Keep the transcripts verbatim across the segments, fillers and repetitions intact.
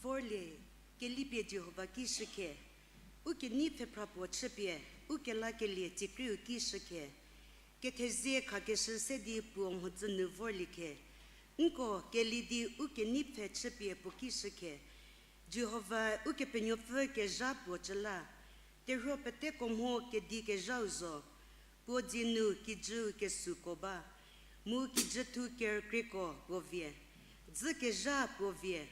Vorlie, kelipie Jihova ki shükhe, u kenei pfhephra puo chüpie, u kelakelie tsikriu ki shükhe, kethezie khakeshü se di puo mhodzü nu vorlie khe, nko keli di u kenei pfhe chüpie puo ki shükhe, Jihova Ukepenuopfü kezha puo cü la, terhuo peteko mho kedi kezhau zo, puo dzie nu kijüu kesuko ba, mu kijüthu kerükrieko puo vie, dzü kezha puo vie,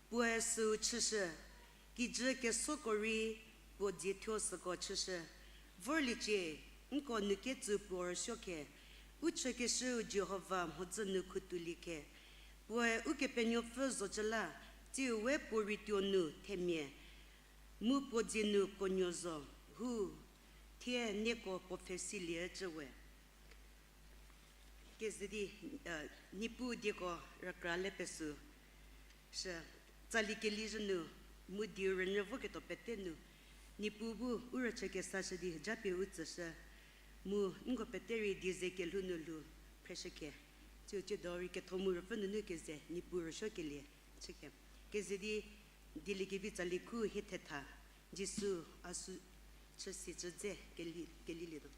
puoe süu chüshü, kijü kesoko rei puo dzie thuo süko chüshü. Vorliecie, nko nu ketsü puo rüsuo khe, u chükeshüu Jihova mhodzü nu khutulie khe, puoe Ukepenuopfü zocü la, tsiu we puo rituo nu themia, mu puo dzie nu konuo zo, hu, thie nieko puo pfhe silie cü we. Keze di, eh, Niepuu dieko rükra le pesü shü, tsali keli zhü nu, mu dieu rünyü voketuo pete nu, Niepuu bu u rüchü kesashü di japie u tsüshü, mu nko pete rei die ze kelhou nu lhou phreshükhe, tsiu tsiedo rei ketho mu ruopfü nunu keze Niepuu rüsuokelie chükhe. Keze di, dieliekevi tsali khu hie thetha, Jisu a sü chüsi chü dze keli, kelilietuo.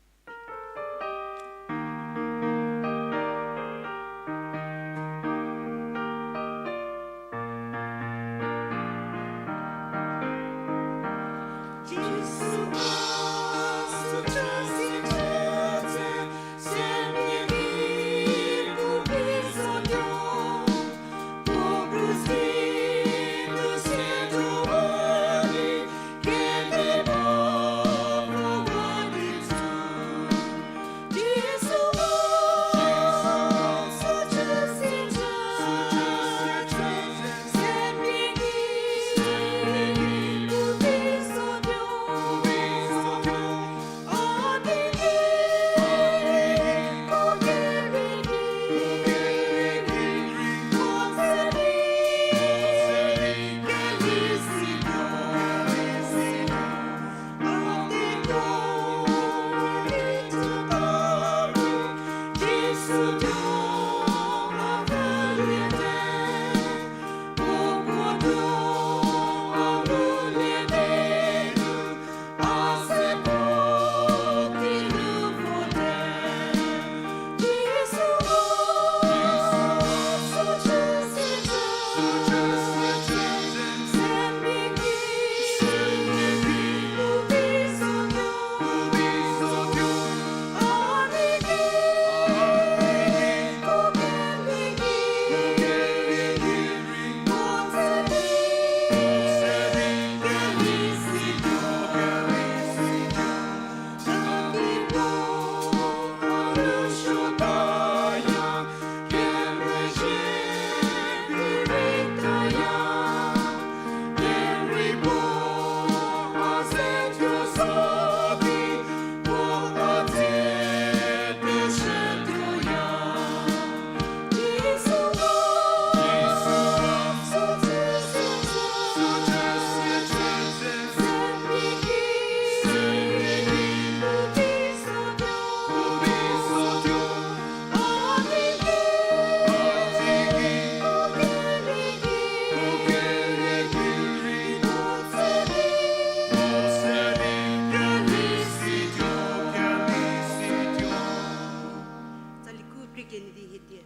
Tsali khu krie kenie di hie tie.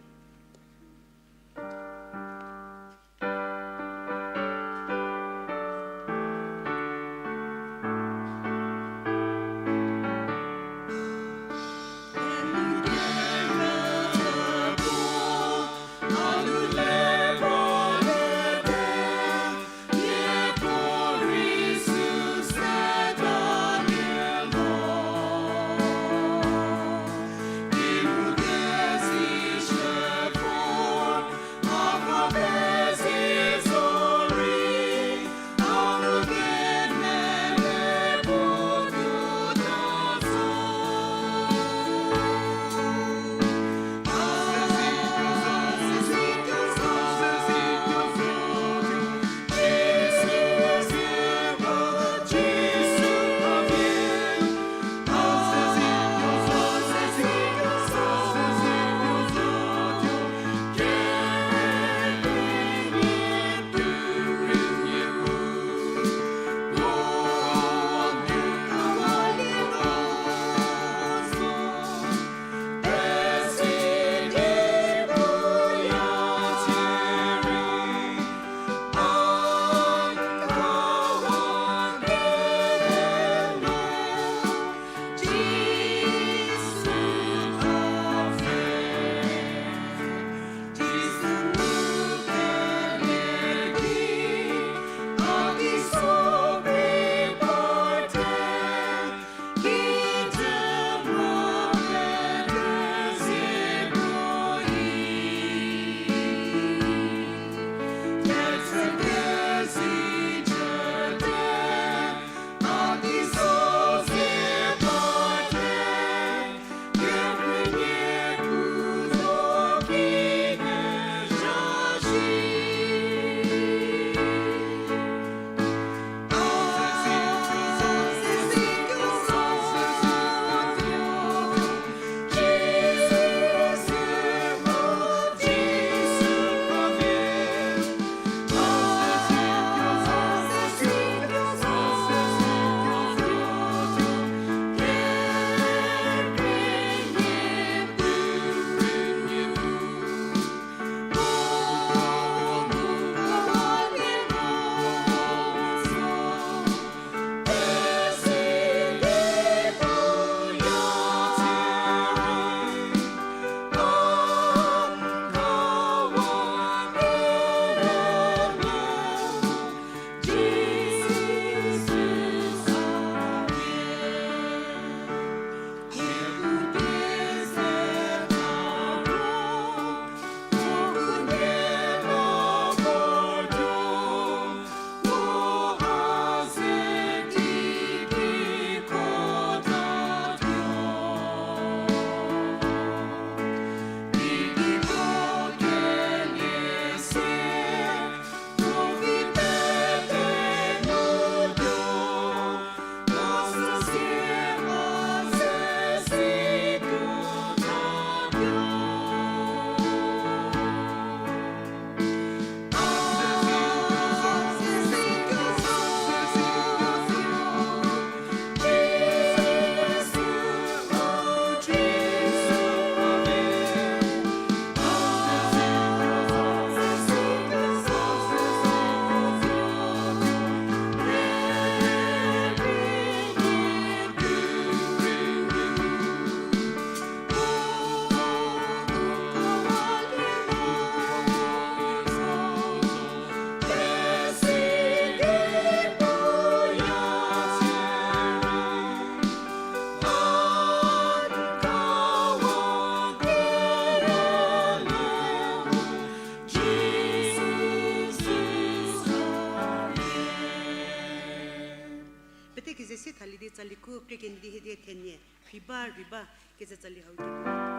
Krie kenie di hie die thenie, rhei ba, rhei ba, keze tsali hau ketuo.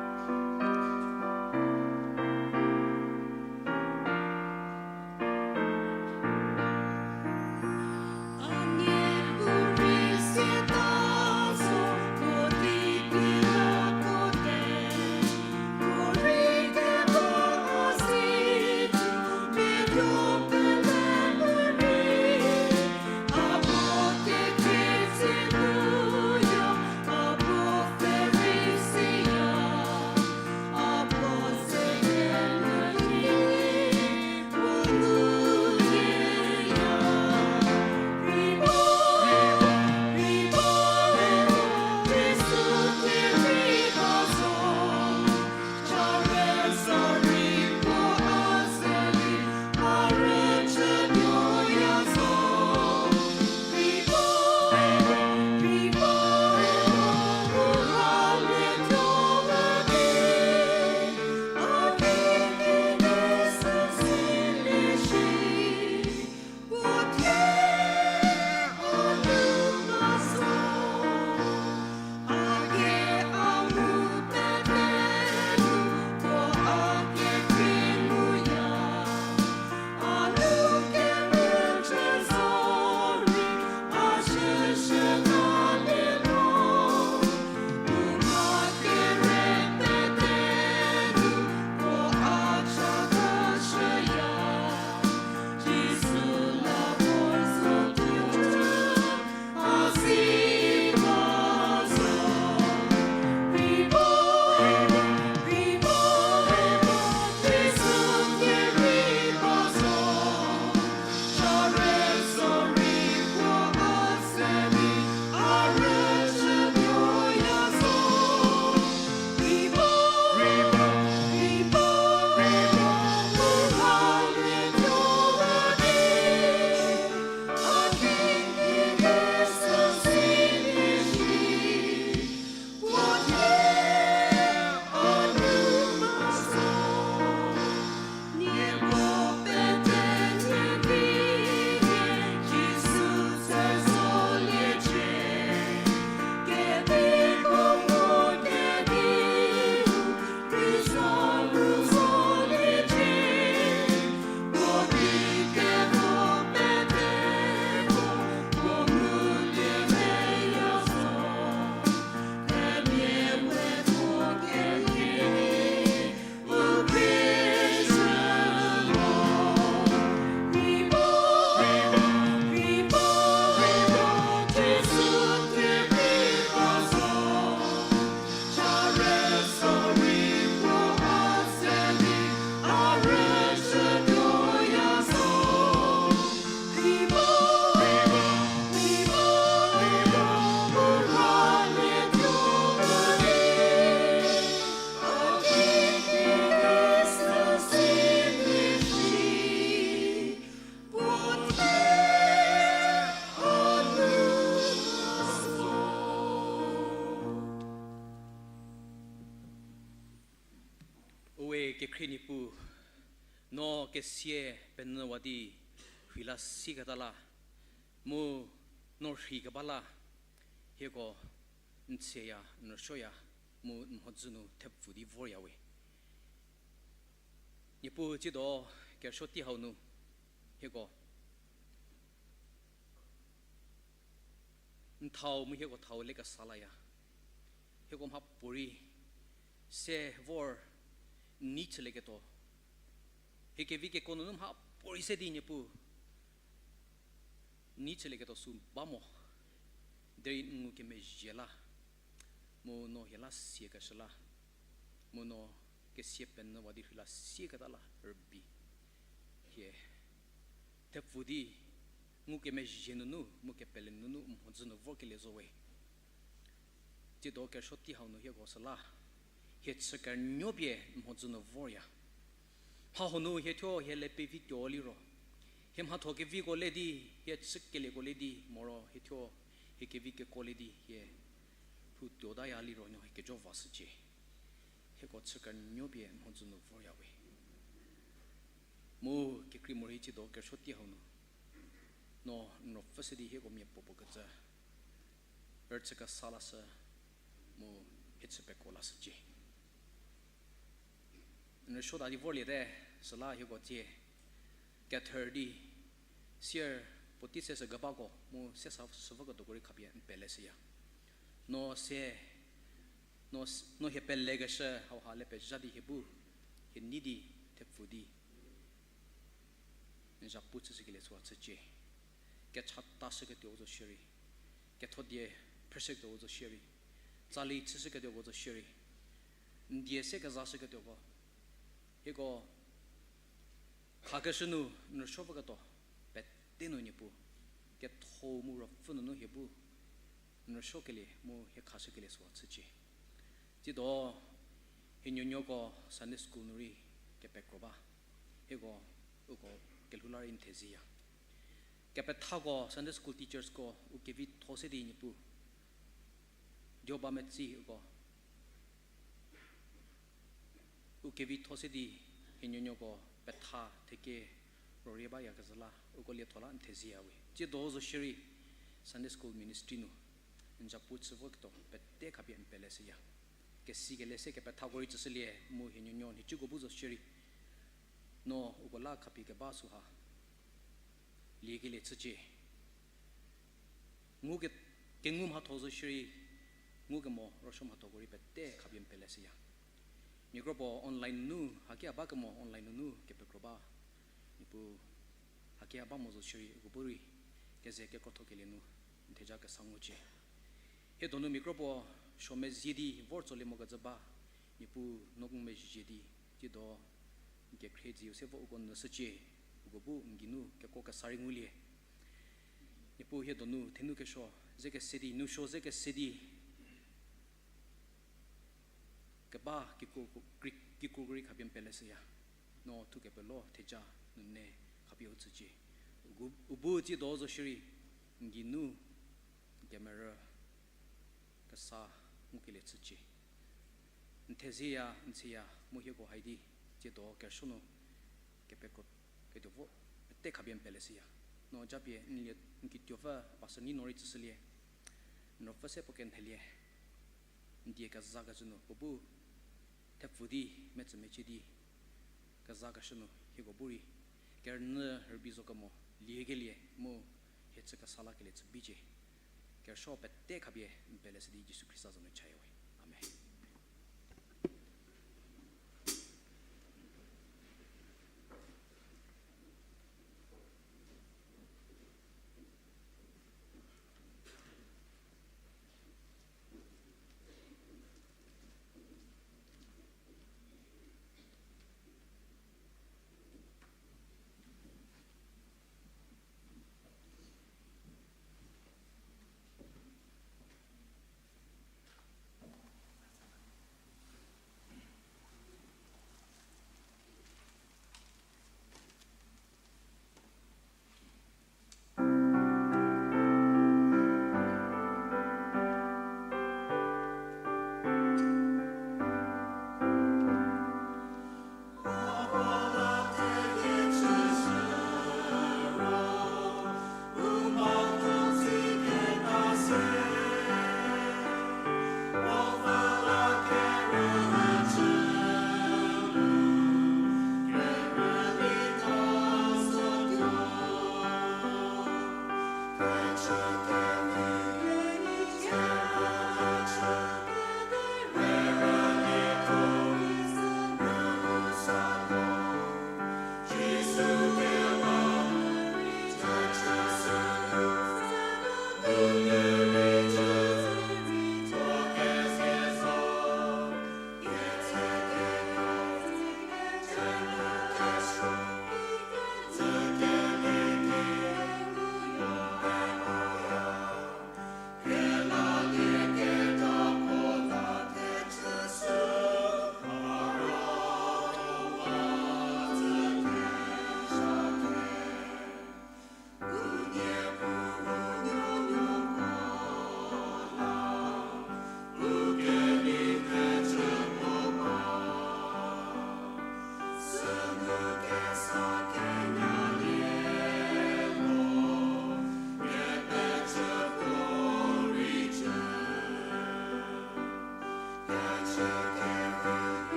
Uwe kekhrie Niepuu, no kesia penyüwa di rheila sieketa la, mu no rheikeba la, hieko n tsieya, n rüsuoya, mu n mhodzü nu thepfu di vorya we. Niepuu tsiedo kerüsuo tei hau nu, hieko n thau mu hieko thau lekesa laya. Hieko mhapuorei se vor n nei chülieketuo. Hie kevi kekuo nunu mhapuorei se di Niepuu n nei chülieketuo sü ba mo. Derei n ngukemezhie la, mu no hie la siakeshü la, mu no kesia penyüwa di rheila sieketa la rübei. Hie thepfu di ngukemezhie nunu mu kepele nunu n mhodzü nu vorkelie zo we. Tsiedo kerüsuo tei hau nu hieko süla, hie chü kernuopie n mhodzü nu vorya. Mha hanu hie thuo hie le pevi tuo liro, hie mhatho keviko le di, hie chükelieko le di, moro hie thuo hie kevi kekuo le di hie lhou tuotaya liro no hie kejo vashücie. Hieko chü kernuopie n mhodzü nu vorya we. Mu kekrei morei tsiedo kerüsuo tei hau nu, no n ruopfü se di hieko miapuopuo kecü rüchü kesa lashü, mu hie chü peko lashücie. N rüsuo ta di vorliete, süla hieko tsie kether di sier puotei se sü kebako mu se sa süvoketuoko rei khapie n peleshüya. No se, no, no hie pelekeshü hauha le pezha di hie bu, hie nei di, thepfu di n zhapu chüshükelie süha chücie. Kechatashüketuo zo shierei, kethodie phrüshüketuo zo shierei, tsali chüshüketuoko zo shierei, n die se kezashüketuoko, hieko khakeshü nu n rüsuo voketuo pete nu Niepuu, ketho mu ruopfü nunu hie bu n rüsuokelie mu hie khashükelie süha chücie. Tsiedo hie nuonuoko Sunday school nu rei kepekro ba, hieko uko kelhou la rei n thezieya. Kepethako Sunday school teachersko u kevitho se di Niepuu, dioba metsi uko u kevitho se di hie nuonuoko petha theke rorie bayakezhü la uko lietho la n thezieya we. Tsiedo zo shierei Sunday school ministry nu n zhapu chü voketuo pete khapie n peleshüya. Kesikele se kepethako rei tsüshülie mu hie nuonuo nhicuko bu zo shierei, no uko la khapie keba süha liekelie chücie. Ngu ke, kengu mhatho zo shierei, ngukemo ruosuo mhathoko rei pete khapie n peleshüya. Mia kropuo online nunu, hakia bakemo online nunu kepekro ba, Niepuu, hakia ba mo zo shierei uko bu rei keze kekrothokelie nu n theja kesa ngucie. Hie donu mia kropuo suo mezie di vor tsolie mokecü ba, Niepuu no n mezhie di, tsiedo n kekhrie dziu se vo uko nyü shücie, uko bu n geinu kekuo kesa rei ngulie. Niepuu hie donu thenu kesuo ze kese di, nu suo ze kese di keba kiko, kri-, kikruko rei khapie n peleshüya. No thukepelo theja nunu khapie u tsücie. U gu-, u bu tsiedo zo shierei n geinu n kemerü kesa ngukelie chücie. N thezieya, n tsieya mu hieko hai di, tsiedo kerüsuo nu kepekro ketuo vo pete khapie n peleshüya. No japie n lie, n kituopfü pastor Nino rei tsüshülie, n ruopfü se puo kenhelie, n die kezakecü nu puo bu thepfü di, metsü mecie di kezakeshü nu hieko bu rei kerünyü rübei zo kemo liekelie mu hie chü kesa lakelie chü bicie. Kerüsuo pete khapie n peleshü di Jisu Khrista za nu chaya we. Amen.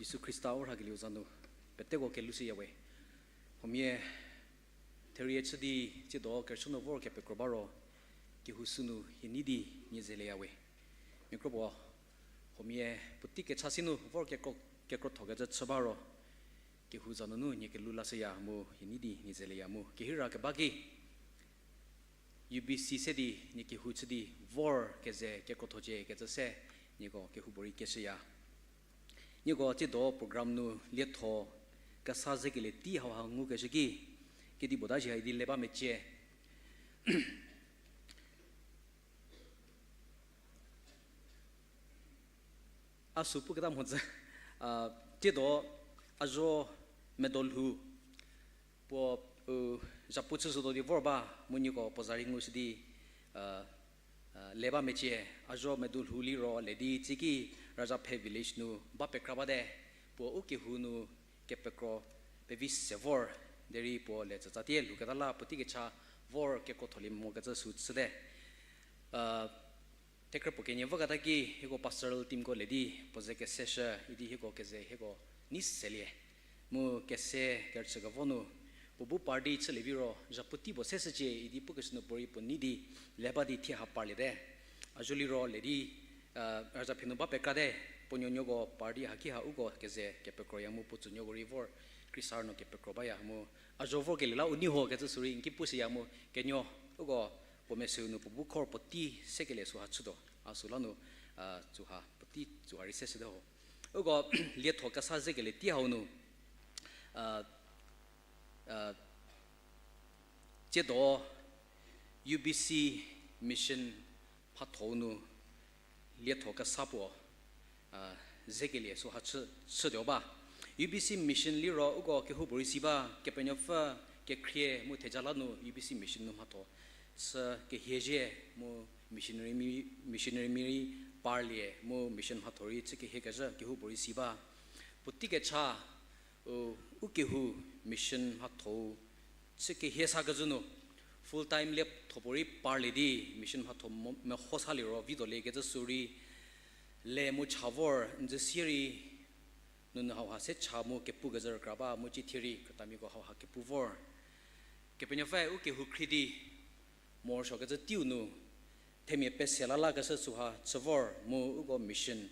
Jisu Khrista u rhakelieu za nu peteko kelushüya we. Huomia therie chü di tsiedo kerüchü nu vor kepekro ba ro, kehou sünu hie nei di nie zeleya we. Mia kropuo, huomia puotei kecha si nu vor kekro, kekrotho kecü chü ba ro, kehou za nunu nie kelou lashüya mu hie nei di nie zeleya mu. Kehira keba ki, U B C se di nie kehou chü di vor keze kekrothocie kecü se, nieko kehoupuorei keshüya. Nieko tsiedo program nu lietho kesa zekelie tei hauha ngukeshü ki, kedipuo ta zhie ha idi le ba mecie. A sü puketa mhodzü, a, tsiedo a zho medo lhou, puo, u, zhapu chüshütuo di vor ba, mu nieko puo za rei ngushü di, a, a, le ba mecie, a zho medo lhou liro le di tsiki Razhaphe village nu ba pekra bate, puo u kehou nu kepekro pevi se vor, derei puo le tsütsatie lhouketa la puotei kecha vor kekrotholie mokecü sü chüte. A, thekre puo kenie voketa ki, hieko pastoral teamko le di puo ze keseshü idi hieko keze hieko nei selie. Mu kese kerüchükevo nu, puo bu par di chülie viro zhapu tei puo seshücie idi pukeshü nu puorei puo nei di le ba di thie ha parliete. A zho liro le di, a, Razhaphe nu ba pekrate, puo nuonuoko par di haki ha uko keze kepekroya mu puo tsünuoko rei vor Khrisar nu kepekro baya mu. A zho vorkelie la u nei ho kecü sü rei n ki pushüya mu kenuo uko puo mesüu nu puo bu khor puotei sekelie süha chütuo. A süla nu, a, süha puotei süha rei seshüte ho. Uko lietho kesa zekelie tei hau nu, a, a, tsiedo U B C mission mhatho-u nu lietho kesa puo, a, zekelie süha chü, chütuo ba. U B C mission liro uko kehoupuorei si ba, Kepenuopfü kekhrie mu theja la nu U B C mission nu mhatho chü kehiezhie mu missionary mi, missionary mi rei parlie mu mission mhatho rei chü kehiekezhü kehoupuorei si ba. Puotei kecha, u, u kehou mission mhatho-u chü kehie sakezhü nu full time lietho puorei parlie di mission mhatho mo, meho sa liro vituolie kecü sü rei le mu cha vor n zü sie rei nunu hauha se cha mu kepukezhü rükra ba mu cie thie rei krütamiako hauha kepu vor. Kepenuopfü u kehou khrie di morosuokecü teiu nu themia pese la lakeshü süha chü vor mu uko mission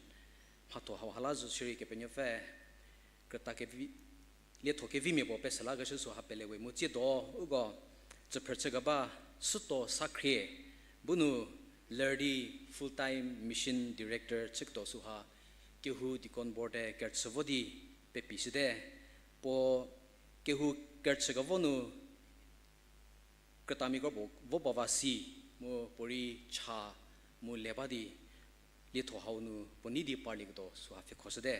mhatho hauha la zo shierei Kepenuopfü krüta kevi, lietho kevimia puo pese lakeshü süha pele we mu tsiedo uko tsüphrü chükeba Süto Sakhrie bu nu ler di full time mission director chüketuo süha kehou deacon board-e kerüchü vo di pepishüte. Puo kehou kerüchükevo nu krütamiako puo vo ba va si mu puorei cha mu le ba di lietho hau nu puo nei di parlieketuo süha pfhekhoshüte.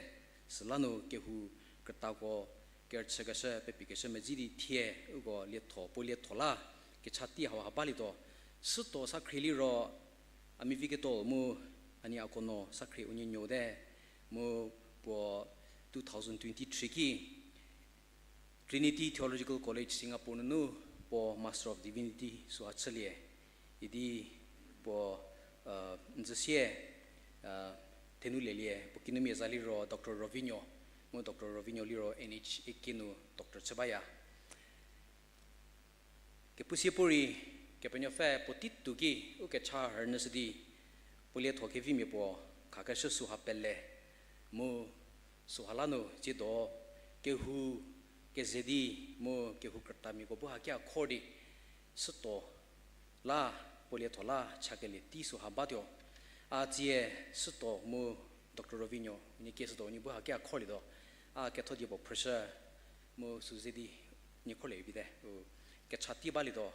Süla nu kehou krütako kerüchükeshü pepikeshü medzi di thie uko lietho, puo lietho la kecha tei hauha balietuo. Süto Sakhrie liro a miviketuo mu a nie Akono Sakhrie unie nuote mu puo two thousand twenty-three ki Trinity Theological College Singapore nunu puo Master of Divinity süha chülie. Idi puo, a, n zü sie, a, thenou lelie, puo kinumia za liro Doctor Rovinho, mu Doctor Rovinho liro N H A K nu doctor chü baya. Kepusie puorei, Kepenuopfü puotei tuo ki u kecha rünyüshü di, puo lietho kevimia puo khakeshü süha pele, mu süha la nu tsiedo kehou keze di mu kehou krütamiako bu hakia khor di, Süto la, puo lietho la chakelie tei süha batuo. A tsie Süto mu Doctor Rovinho unie kieshütuo, unie bu hakia khorlietuo. A ketho die puo phrüshü mu sü ze di nie khorlie vite, u kecha tei balietuo.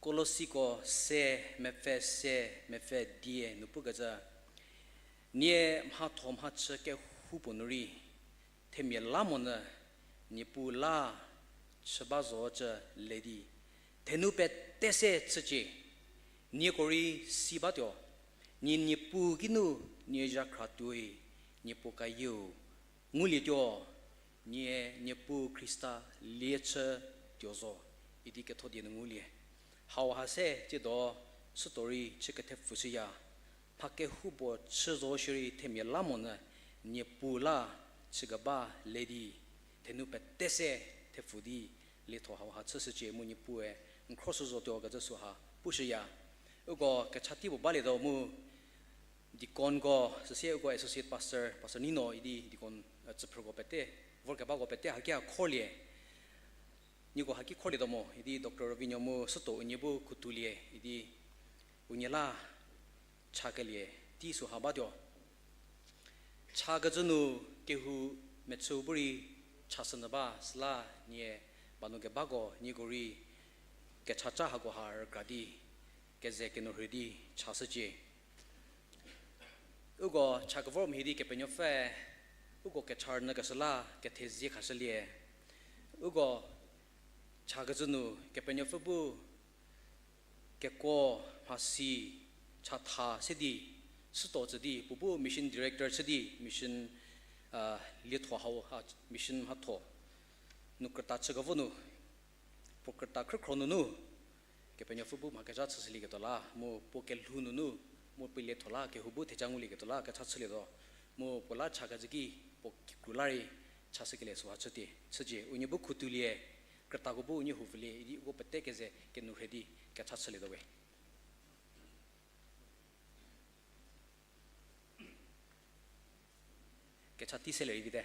Kolosiko se, mepfü se, mepfü die nu pukecü, nie mhatho mhachü kehoupuo nu rei, themia la monyü, Niepuu la chü ba zocü le di, thenou pete se chücie, nieko rei si batuo, nie Niepuu kinu nie zhakhra tuoi, nie puo kayieu ngulietuo, nie Niepuu Khrista lie chü tuo zo, idi ketho die nu ngulie. Hauha se tsiedo Süto rei chü kethepfüshüya, Mha kehoupuo chü zo shierei themia la monyü, Niepuu la chükeba le di, thenu pete se thepfu di, lietho hauha chüshücie mu Niepuue n khroshü zotuo kecü süha pushüya. Uko kecha tei puo balietuo mu deaconko, süsie uko associate pastor, Pastor Nino idi deacon, tsüphrüko pete, vorkebako pete haki a khorlie. Nieko haki khorlietuo mo idi Doctor Rovinyo mu sütuo unie bu khutulie idi unie la chakelie tei süha batuo. Chakecü nu kehou mechüu bu rei chashünyü ba süla nie ba nu kebako nieko rei kechaca hakoha rükra di, keze kenou rhü di chashücie. Uko cha kevor mhie di Kepenuopfü, uko kecha rünyükeshü la kethezie khashülie. Uko chakecü nu Kepenuopfü bu kekuo mhasi chatha se di, sütuo tsü di, puo bu mission director chü di, mission, lietho hau, mission mhatho nu krüta chükevo nu, puo krüta khrükhro nunu, Kepenuopfü bu mha kezha chüshülieketuo la mu puo kelhou nunu, mu puo lietho la kehou bu theja ngulieketuo la kecha chülietuo, mu puo la chakecü ki puo kikru la rei chashükelie süha chütie chücie. Unie bu khutulie, krütako bu unie houpfülie idi uko pete keze kenou rhü di kecha chülietuo we. Kecha tei selie rei vite.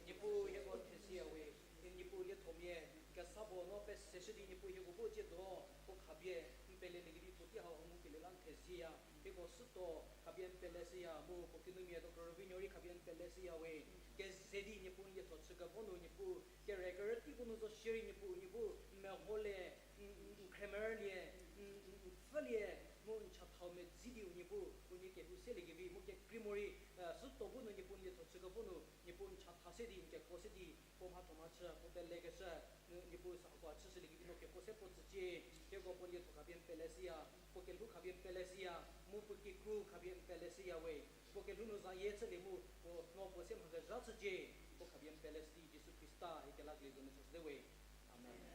Niepuu, hieko theshüya we. Niepuu, liethomia kesa puo no peseshü di Niepuu, hieko bu tsiedo puo khapie n pelelie kevi puotei hau ngukelie la n theshüya. Hieko sütuo khapie n peleshüya mu puo kinumia Doctor Rovinyo rei khapie n peleshüya we. Keze di Niepuu n lietho chükevo nu Niepuu kere kerü teiko nu zo shierei Niepuu, Niepuu n meholie, n, n, n khriemerülie, n, n, n pfülie, mu n chathau medzi di u Niepuu, unie kehou seliekevi mu kekreimo rei, sütuo bu nu Niepuu n lietho chükevo nu, Niepuu n chatha se di, n kekuo se di, puo mhatho mhachü, puo pelekeshü, n, Niepuu sa hako chüshüliekevi no kekuo se puo tsücie, hieko puo n lietho khapie n peleshüya, puo kelhou khapie n peleshüya, mu puo kikru khapie n peleshüya we, puo kelhou nu zayie chülie mu, puo no puo se mha kezha chücie, puo khapie n peleshü di Jisu Khrista, hie kelakelie zo nu chashüte we. Amen.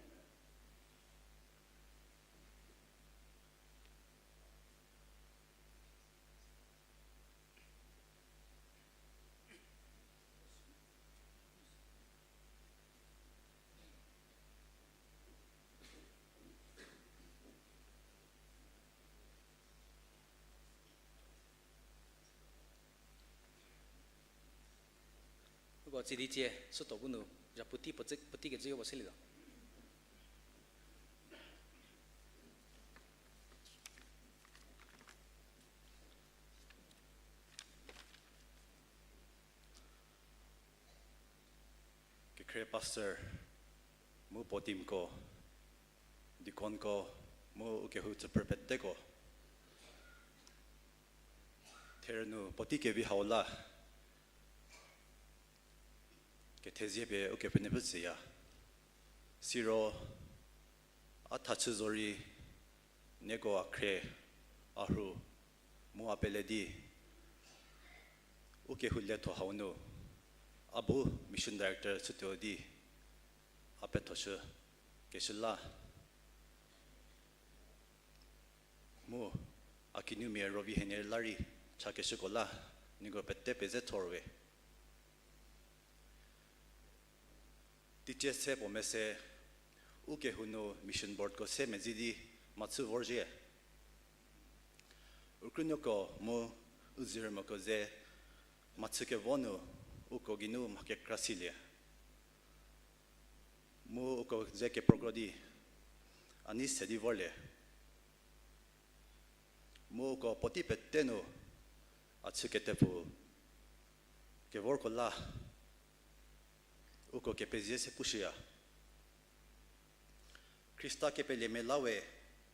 Uko tsie di tsie, sütuo bu nu, zhapu tei puotei, puotei kecü yo puo selietuo. Pastor, mu puo teamko, deaconko, mu ukehou tsüphrü peteko. Therünu puotei kevi hau la, kethezie pie Ukepenuopfü tsüya. Siro, a thachü zorei, nieko a khrie, a rhu, mu a pele di, ukehou lietho hau nu, a bu mission director chütuo di, a pethoshü keshü la, mu a kinumia Rovi Henie la rei chakeshüko la, nieko pete pezethor we. Teicie se puo mese, ukehou nu mission boardko se medzi di mhachü vorzhie. U krünuoko mu u zirümoko ze mhachü kevo nu uko geinu mha kekra silie. Mu uko ze keprokro di, a nei se di vorlie. Mu uko puotei pete nu a chü ketepfü kevorko la, uko kepezie se pushüya. Khrista kepelemia la we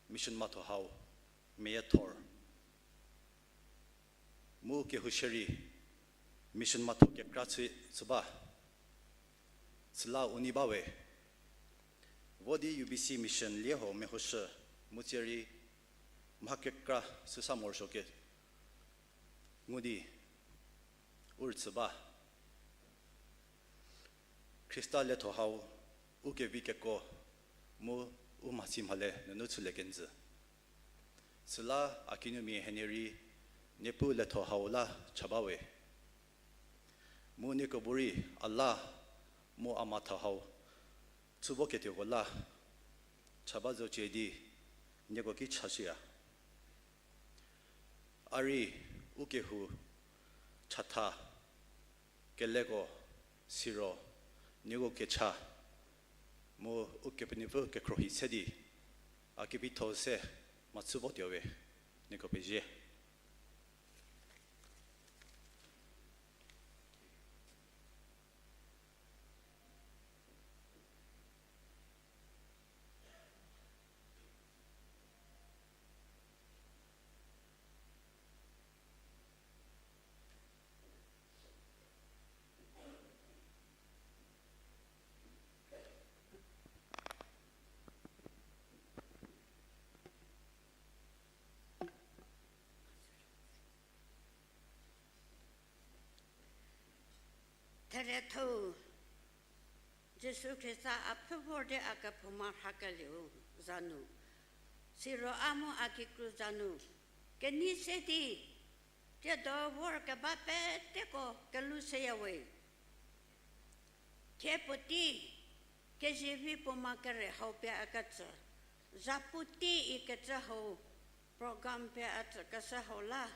mission mhatho hau meyiethor. Mu kehou shierei mission mhatho kekra chü, chü ba. Süla u nei ba we. Vo di U B C mission lie ho mehoshü, mu tsierei mha kekra süsa morosuo ke ngu di u rüchü ba. Khrista lietho hau u kevi keko mu u mhasi mhale nunu chülie kenjü. Süla a kinumia Henie rei Niepuu lietho hau la cha ba we. Mu nieko bu rei a la mu a mhatho hau chü vo ketuoko la cha ba zocie di nieko ki chashüya. A rei ukehou chatha keleko siro nieko kecha mu Ukepenuopfü kekhruohi se di a kevitho se mhachü votuo we, nieko pezie. Therietho-u, Jisu Khrista a pfhü vor di a kephouma rhakelieu za nu, siro a mu a kikru za nu kenei se di tsiedo vor keba peteko kelou seyawe. Thie puotei kezivi puoma kere hau pie a ketsü, zhapuotei ikecü hau program pie a tsükeshü hau la,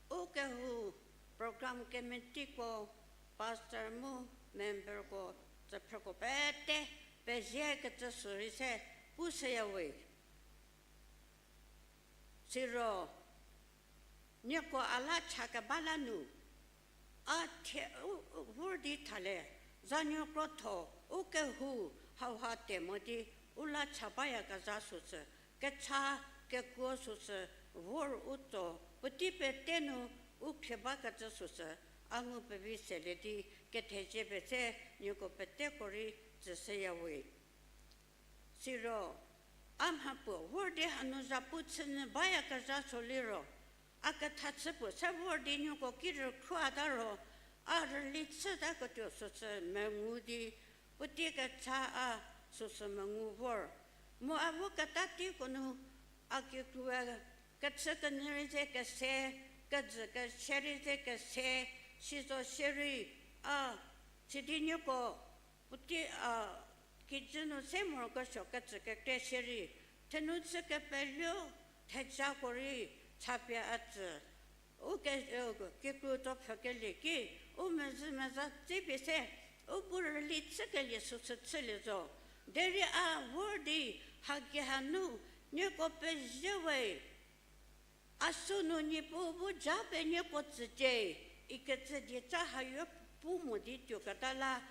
ukehou program committeeko, pastor mu memberko, tsüphrüko pete pezie kecü sürei se pu seyawe. Siro nieko a la cha keba la nu, a thie u, u, vor di thalie, zanuo krotho, ukehou hauha te mo di u la cha bayakezha süsü, kecha kekuo süsü, vor u tso, puotei pete nu u khrie bakecü süsü, a ngu pevi selie di kethezie pie se nieko peteko rei tsüshüyawe. Siro a mhapuo vor di hanu zhapu chünyü bayakezha sü liro, a ketha chü puo se vor di nieko ki rükhruata ro, a rüli chütaketuo süsü mengu di, puotei kecha a süsü mengu vor. Mu a vo keta teiko nu, a kikrue kechü kenyü rei ze kese, kejü kese rei ze kese, sizo shierei, a, sidi nieko puotei, a, kijü nu se morokesuo ketsü kekre shierei, thenu chü kepeluo thejako rei chapie a tsü. U ke, u, kikru tso pfhükelie ki, u mezhü meza tsipie se, u bu rüli chükelie süsü chülie zo. Derei a vor di haki hanu, nieko pezie we. A sünu Niepuu bu ja pie nieko tsücie, ikecü dieca hayo pu mo di tuoketa la,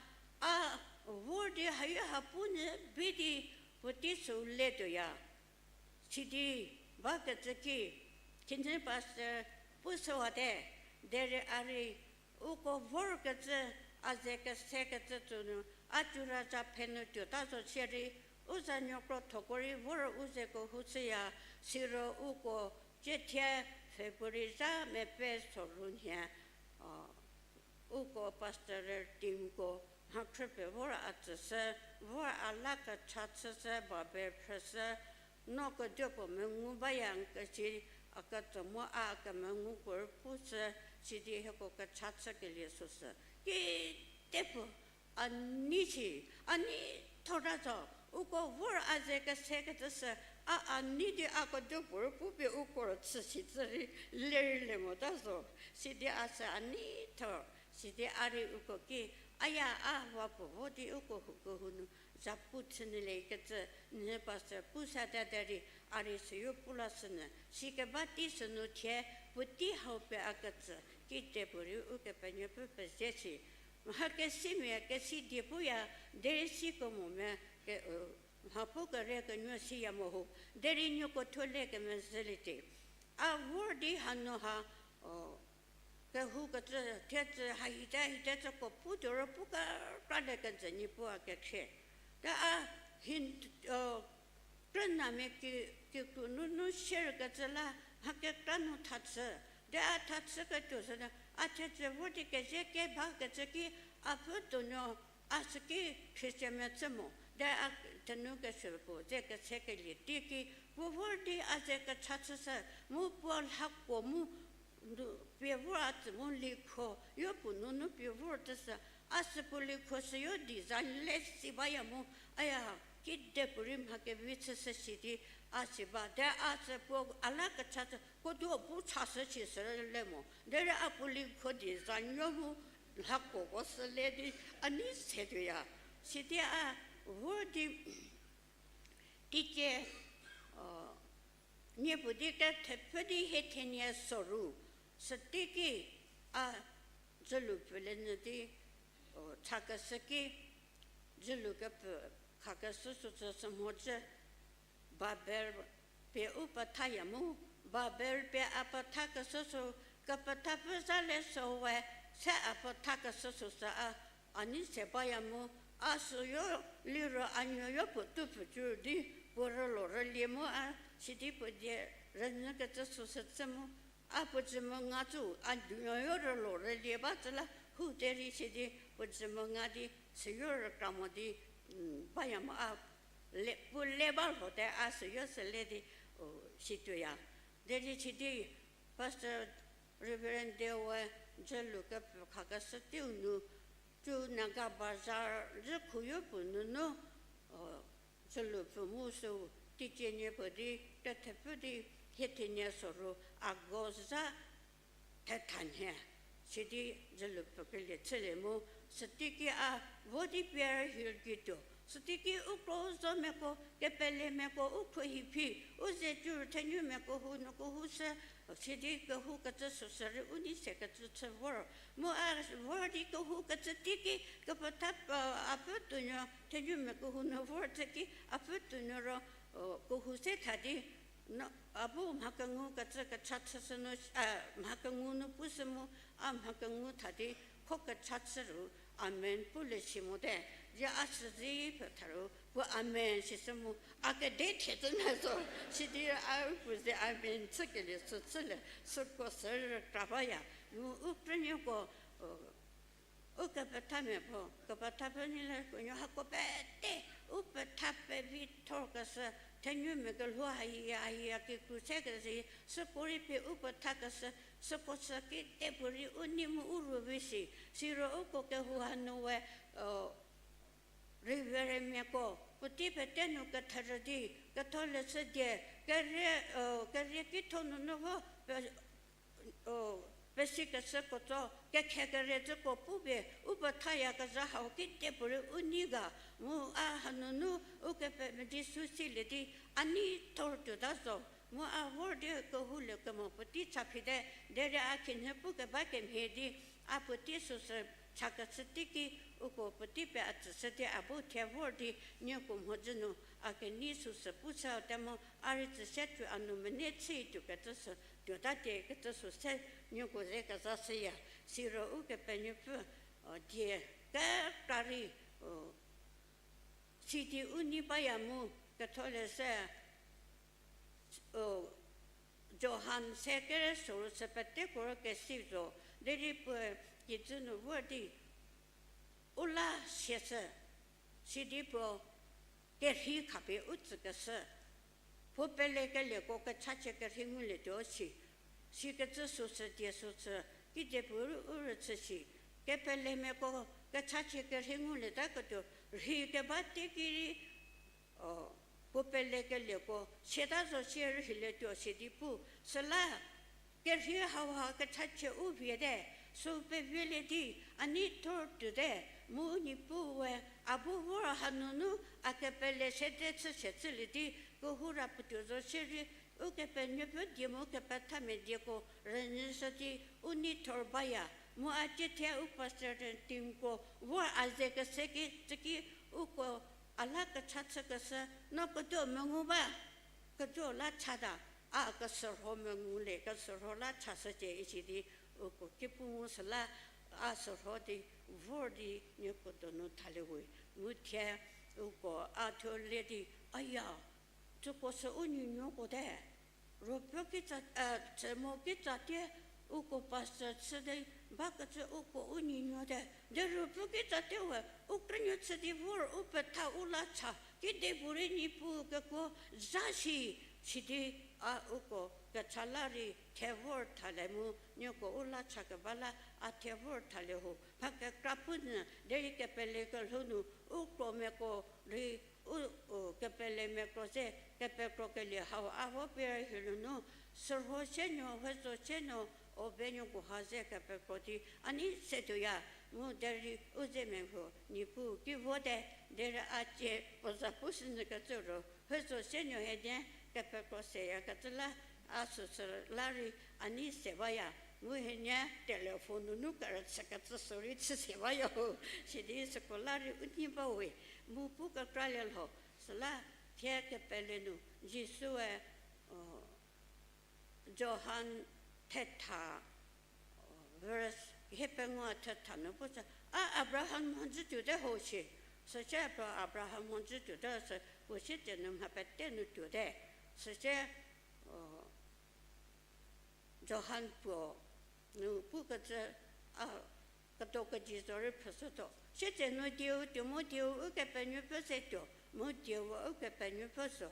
a vor di hayo ha pu nyü bi di puotei sü le tuoya. Sidi bakecü ki, thie pastor pu süwate, derei a rei uko vorkecü, a ze kesekecü tsü nu, a curaja phe nu tuota zo shierei, u zanuo krothoko rei vor u zeko hu chüya, siro uko cie thie February zha mepe soru nhie, uko pastoral teamko mhakhrü pie vor a tsüshü, vor a la kecha chüshü, Babel phrüshü, no keduopuo mengu baya n kesi, a ketso mu a kemenguko rei pushü, sidi hieko kecha chükelie süsü. Kitepuo a nei shi, a nei thor ta zo, uko vor a ze kesekecü sü, a a nei di a keduopuo rei pupie uko rüchü shi tsü rei lerei le mota zo, sidi a sü a nei thor, sidi a rei uko ki, aya a va puo vo di uko hu kehou nu, za pu chünyü le kecü, nhie pastor pu sa ta derei, a rei süyo pu la sünyü, sikeba tei sünu thie, puotei hau pie a ketsü, kitepuorei Ukepenuopfü pezie shi. Mha kesimia kesi die puya, derei si kemo me, mha pu kere kenuo siya mo hu, derei nieko thuo le kemezhülie te. A vor di hanu ha, kehou kecü, thiecü, ha hite, hite cüko pu tuoro pu kekra le kenjü Niepuu a kekhrie. Ta a, hin, krünamia ki, kikru nunu share kecü la, mha kekra nu thachü. De a thachü ketuo sünu, a thiecü vor di kezhie keba kecü ki, a pfü tuonuo, a süki Christian mia chü mo. De a thenu kesuo puo ze kesekelie teiki, puo vor di a ze kecha chüshü, mu puo lhako mu, pie vor a tsü mu likho, yopuo nunu pie vor tsüshü, a sü puo likho süyo design le si baya mu, aya, kidepuorei mha kevi chüshü shi di, a si ba, de a sü puo a la kecha chü, koduo bu chashü shi sü le mo, derei a puo likho design yo mu, lhakoko sü le di, a nei se tuoya, sidi a, vor di, teicie, niepuo di kethepfü di hie thenie soru, süteiki a dzülu pfülie nyü di, chakeshü ki, dzülu kepfü khakeshü süsü sü mhodzü, Babel pie u pethaya mu, Babel pie a pethakeshü sü, kepethapfü za le süwe, se a pethakeshü süsü a, a nei se baya mu, a süyo liro a nuoyo puo tupfü cü di, puo rülo rülie mu a, sidi puo die rünyükecü süsü chü mu, a puo dzü menga cü, a nuoyo rülo rülie ba cü la, hu derei sidi puo dzü menga di, süyo rükra mo di, baya mu a, le, puo le ba lhote a süyo sü le di, situoya. Derei sidi, Pastor Reverend Dewe dzülu kepfü khakeshü teiu nu, cü Naga Bazar dzükhuyo puo nunu, dzülu pfü mu sü, teicie niepuo di, kethepfü di, hie thenie soru, August zha, thetha nhie, sidi dzülu pfükelie chülie mu, süteiki a, vo di pie rühirüki tuo, süteiki u kro u zomiako, kepelemiako, u khruohi phi, u ze cü thenumiako hu nu kehou sü, sidi kehou kecü süsü rei u nei se kecü chü vor. Mu a vor di kehou kecü teiki, kepetha, a pfü tuonuo, thenumiako hu nu vor tsüki, a pfü tuonuo ro, kehou se tha di, a bu mha kengu kecü kecha chüshü nu, mha kengu nu pushü mu, a mha kengu tha di, kho kecha chü ru, amen pulie si mote, di a süzi pfü tha ru, puo amen sishü mu, a kede thie cü me zo, sidi a u puo ze amen chükelie sü chülie, süko sü rükra baya, mu u krünuoko, u kepethamia puo, kepetha pfü nyi le kuonuo hako pete, u petha pevi thor keshü, thenumia kelhou haya, haya kikru se kezi, süko rei pie u petha keshü, süko sü kitepuorei u nei mu u ru vi si, siro uko kehou hanu we, Reverendmiako, puotei pete nu ketherü di, ketholeshü die, kerie, kerie kitho nunu vo, pesikeshüko tso, kekhe kere cüko pupie, u pethayakezha hau kitepuorei u nei ga, mu a hanunu, ukepenuopfü di sü silie di, a nei thor tuota zo, mu a vor di kehoulie kemo puotei cha phite, derei a khinhie pukeba kemhie di, a puotei süsü, chakeshü teiki uko puotei pie a tsüshü di a bu thie vor di nieko mhodzü nu a kenei süsü pu chü te mo, a rei tsüshü tuo a nu mene chü tuo kecü sü tuota tie kecü sü se nieko ze kezashüya. Siro Ukepenuopfü die kekra rei sidi u nei baya mu ketholeshü Johan se kere soru sü peteko rei kesi zo, derei puoe kijü nu vor di u la siashü, sidi puo kerhei khapie u tsükeshü, puo pelekelieko kechachie kerhei ngulietuo si, sikecü süsü die süsü, kedipuorei u rüchü shi, kepelemiako kechachie kerhei ngulietaketuo rhei keba teiki rei puo pelekelieko siata zo sie rhei lietuo sidi pu, süla kerhei hauha kechachie u viete, sü pevielie di a neithor tuote, mu Niepuu we a bu vor hanunu a kepele sede chü se chülie di kehou ra puotuo zo shierei, Ukepenuopfü die mu kepethamia dieko rünyüshü di u neithor baya, mu a cie thie u pastor teamko vor a ze kese ki tsüki uko a la kecha chükeshü, no ketuo mengu ba, ketuo la chata, a kesürho mengu le, kesürho la chashücie isi di uko ki pu mu süla a sürho di vor di nieko donu thalie we, mu thie uko a thuo le di, aya, tsüko sü u nuonuoko te. Ruopfü kitsa, tsü mo kitsa tie uko pastor chü di bakecü uko u nuonuo te. De Ruopfü kitsa tie we u krünuo chü di vor u petha u la cha, kedipuorei Niepuu kekuo zha shi, sidi a uko kecha la rei thie vor thalie mu nieko u la cha keba la a thie vor thalie ho. Mha kekra punyü derei kepele kelhou nu u kromeko rei u, u kepelemiako ze kepekro kelie hau a vo pie rei hie nunu, sürho senuo, huozo senuo, u benuoko ha ze kepekro di a nei se tuoya, mu derei u ze mehou Niepuu ki vote, derei a cie puo za pu sünyü kecü ro, huozo senuo hie nie kepekro seyakecü la, a süsü la rei a nei se baya, mu hie nie telephone nunu kerüchükecü sü rei chü se baya ho, sidi süko la rei u nei ba we, mu pu kekralie lho, süla thie kepele nu Jisue, Johan thetha, verse hiepengou thetha nu pu sü, a Abraham mhodzü tuote ho shi, süsie puo Abraham mhodzü tuote sü puo sietsenu mha pete nu tuote, süsie Johan puo nu pukecü, a, kedo keji zorei phrüshütuo. Sietsenu dieu tuo mu dieu Ukepenuopfü se tuo, mu dieu Ukepenuopfü zo.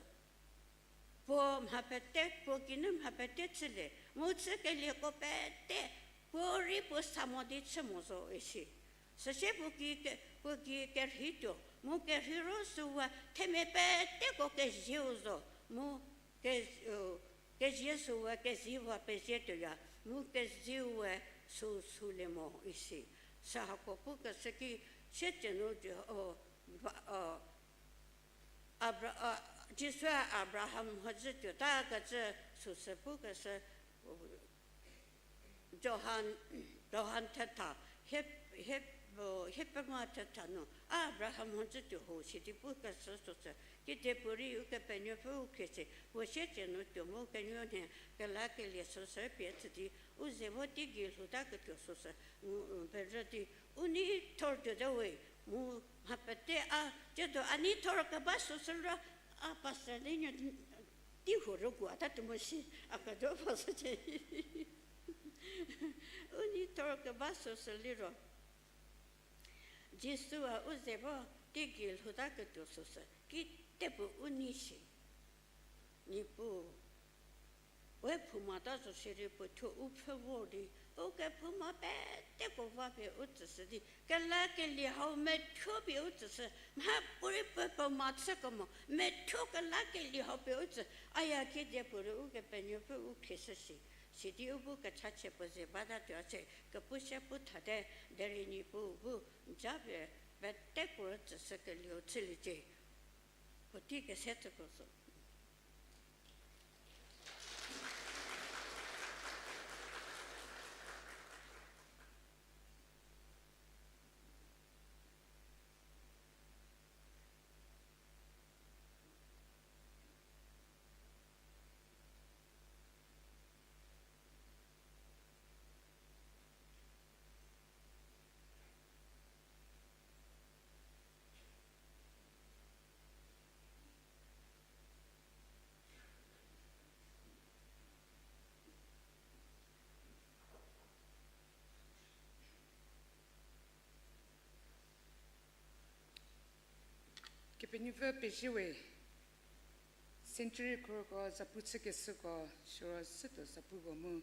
Puo mha pete, puo geinu mha pete chülie, mu chükelieko pete, puo rei puo sa mo di chü mo zo isi. Süsie puo gei ke, puo gei kerhei tuo, mu kerhei ro süwe themia peteko kezieu zo, mu ke, kezie süwe keziwa pezie tuoya, mu keziue sü sülie mo isi. Sü hako pukeshü ki, sietsenu Jisu, Abra-, a, Jisue Abraham mhodzü tuota kecü süsü pukeshü, Johan, Johan thetha, hie, hie, hiepengou thetha nu, a Abraham mhodzü tuo ho sidi pukeshü süsü, kedipuorei Ukepenuopfü u khrieshü, puo sietsenu tuo mu kenuonhie kelakelie süsü pie chü di, u ze vo teigei lhoutaketuo süsü, u, u, pezhü di, u neithor tuote we, mu mha pete a, tsiedo a neithor keba süsü ro, a pastor di nuo tei huo rügu a ta tuo mo shi, a kedo puo sücie. U neithor keba süsü liro, Jisue u ze vo teigei lhoutaketuo süsü, kedipuo u nei shi. Niepuu, we phouma ta zo shierei puo thuo u pfhü vor di, u kephouma peteko va pie u tsüshü di, kelakelie hau methuo pie u tsüshü, mhapuorei puo phouma chükemo methuo kelakelie hau pie u tsü, aya kedipuorei Ukepenuopfü u khrieshü shi, sidi u bu kechachie puo ze bata tuo a se kepu sie pu thate, derei Niepuu bu japie peteko rei tsüshükelieu chüliecie. Puotei kese tsüko zo. Kepenuopfü pezie we. Century khorko zapu chükeshüko, siro sütuo zapuko mu,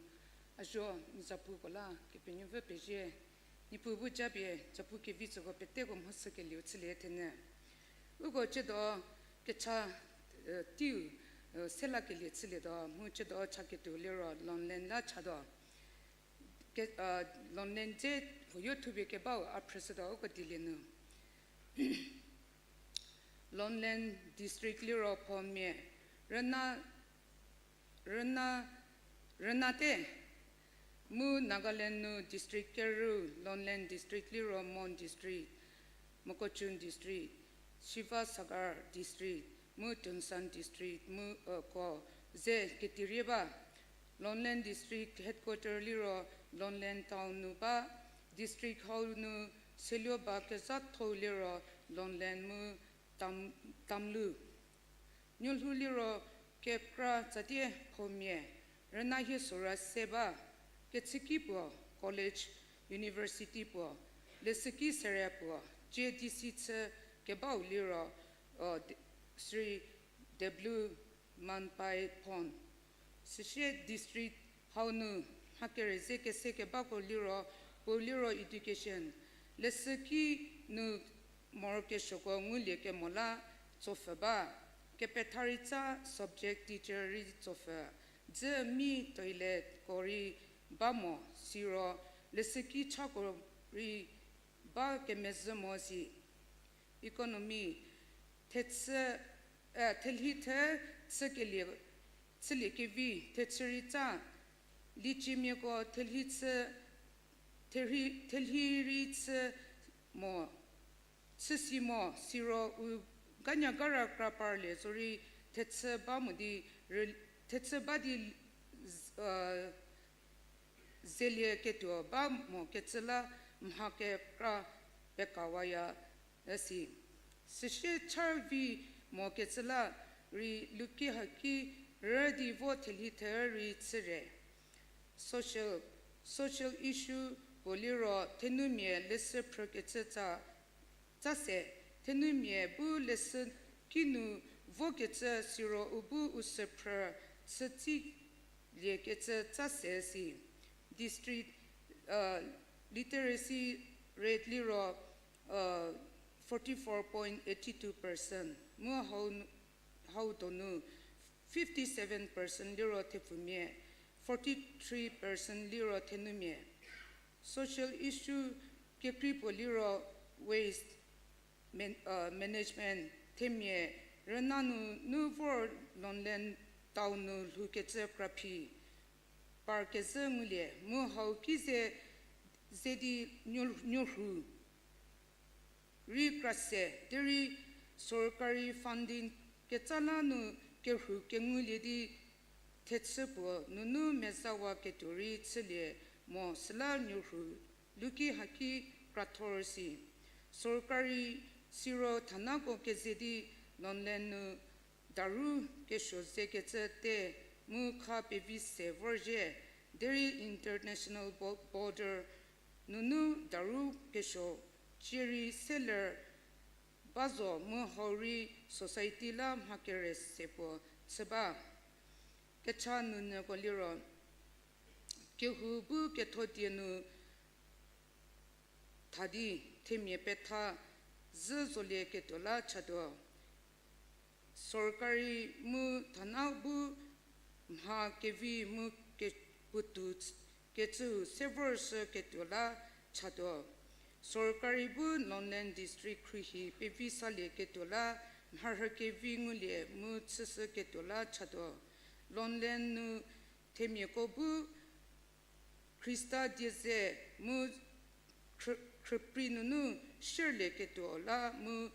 a zuo n zapuko la Kepenuopfü pezie. Niepuu bu japie zapu kevi tsüko peteko mhoshükelieu chülie thenyü. Uko ciedo kecha, tiu, selakelie chülietuo mu ciedo chaketuo liro Lonlen la chatuo. Lonlen dze huoyo thupie kebau a phrüshütuo uko dilie nu. Lonlen district liro phomia, rüna, rüna, rünate, mu Nagaland nu district kerü, Lonlen district liro Mon district, Mokokchung district, Sivasagar district, mu Tuensang district mu ko ze ketirie ba. Lonlen district headquarter liro Lonlen town nu ba. District hau nu seluo ba kezhatho liro Lonlen mu Tamlu. Nuolhou liro kekra tsatie phomia, rüna hie sora se ba, kechüki puo, college, university puo, leshüki sere puo, J D C chü kebau liro Sri W Manpai Phon. Süsie district hau nu mha kere ze kese kebako liro, puo liro education, leshüki nu morokesuoko ngulie kemo la tsopfhü ba, kepetha rei tsa subject teacher rei tsopfhü, dzü mi toiletko rei ba mo siro, leshüki chako rei ba kemezhü mo si. Economy, thechü, thelhi the chükelie, chülie kevi thechü rei tsa, lieciemiako thelhi chü, thelhi rei chü mo, chü si mo siro u ganyagara kra parlie zorei thechü ba mo di, thechü ba di, zelie ketuo ba mo kecü la mha kekra pekawaya üsi. Süsie char vi mo kecü la rei luki haki rü di vo thelhi the rei chüre. Social, social issue puo liro thenumia leshü phrükecü tsa, tsa se, thenumia bu leshü kinu vokecü siro u bu u sü phrü chütsi liekecü tsa se si. District literacy rate liro forty-four point eighty-two percent mu hau, hau donu fifty-seven percent liro thepfumia, forty-three percent liro thenumia. Social issue kekrei puo liro waste management, themia rüna nunu vor Lonlen town nu lhoukecü kraphi par kezhü ngulie mu hau ki ze, ze di nuorhu rei kra se derei sorkari funding ketsa la nu kerhu kengulie di thechü puo nunu mezawa ketuo rei chülie mo süla nuorhu luki haki krathor si. Sorkari siro thanako keze di Lonlen nu daru kesuo zekecü te mu kha pevi se vorzhie, derei international border nunu daru kesuo cierei seler ba zo mu hau rei society la mha kere se puo chü ba. Kecha nunyüko liro kehou bu ketho die nu tha di themia petha zhü zolieketuo la chatuo. Sorkari mu thana bu mha kevi mu kepuotou kecüu se vorshüketuo la chatuo. Sorkari bu Lonlen District khruohi pevi salieketuo la mharhü kevi ngulie mu chüshüketuo la chatuo. Lonlen nu themiako bu Khrista die ze mu khrüprei nunu shierlieketuo la mu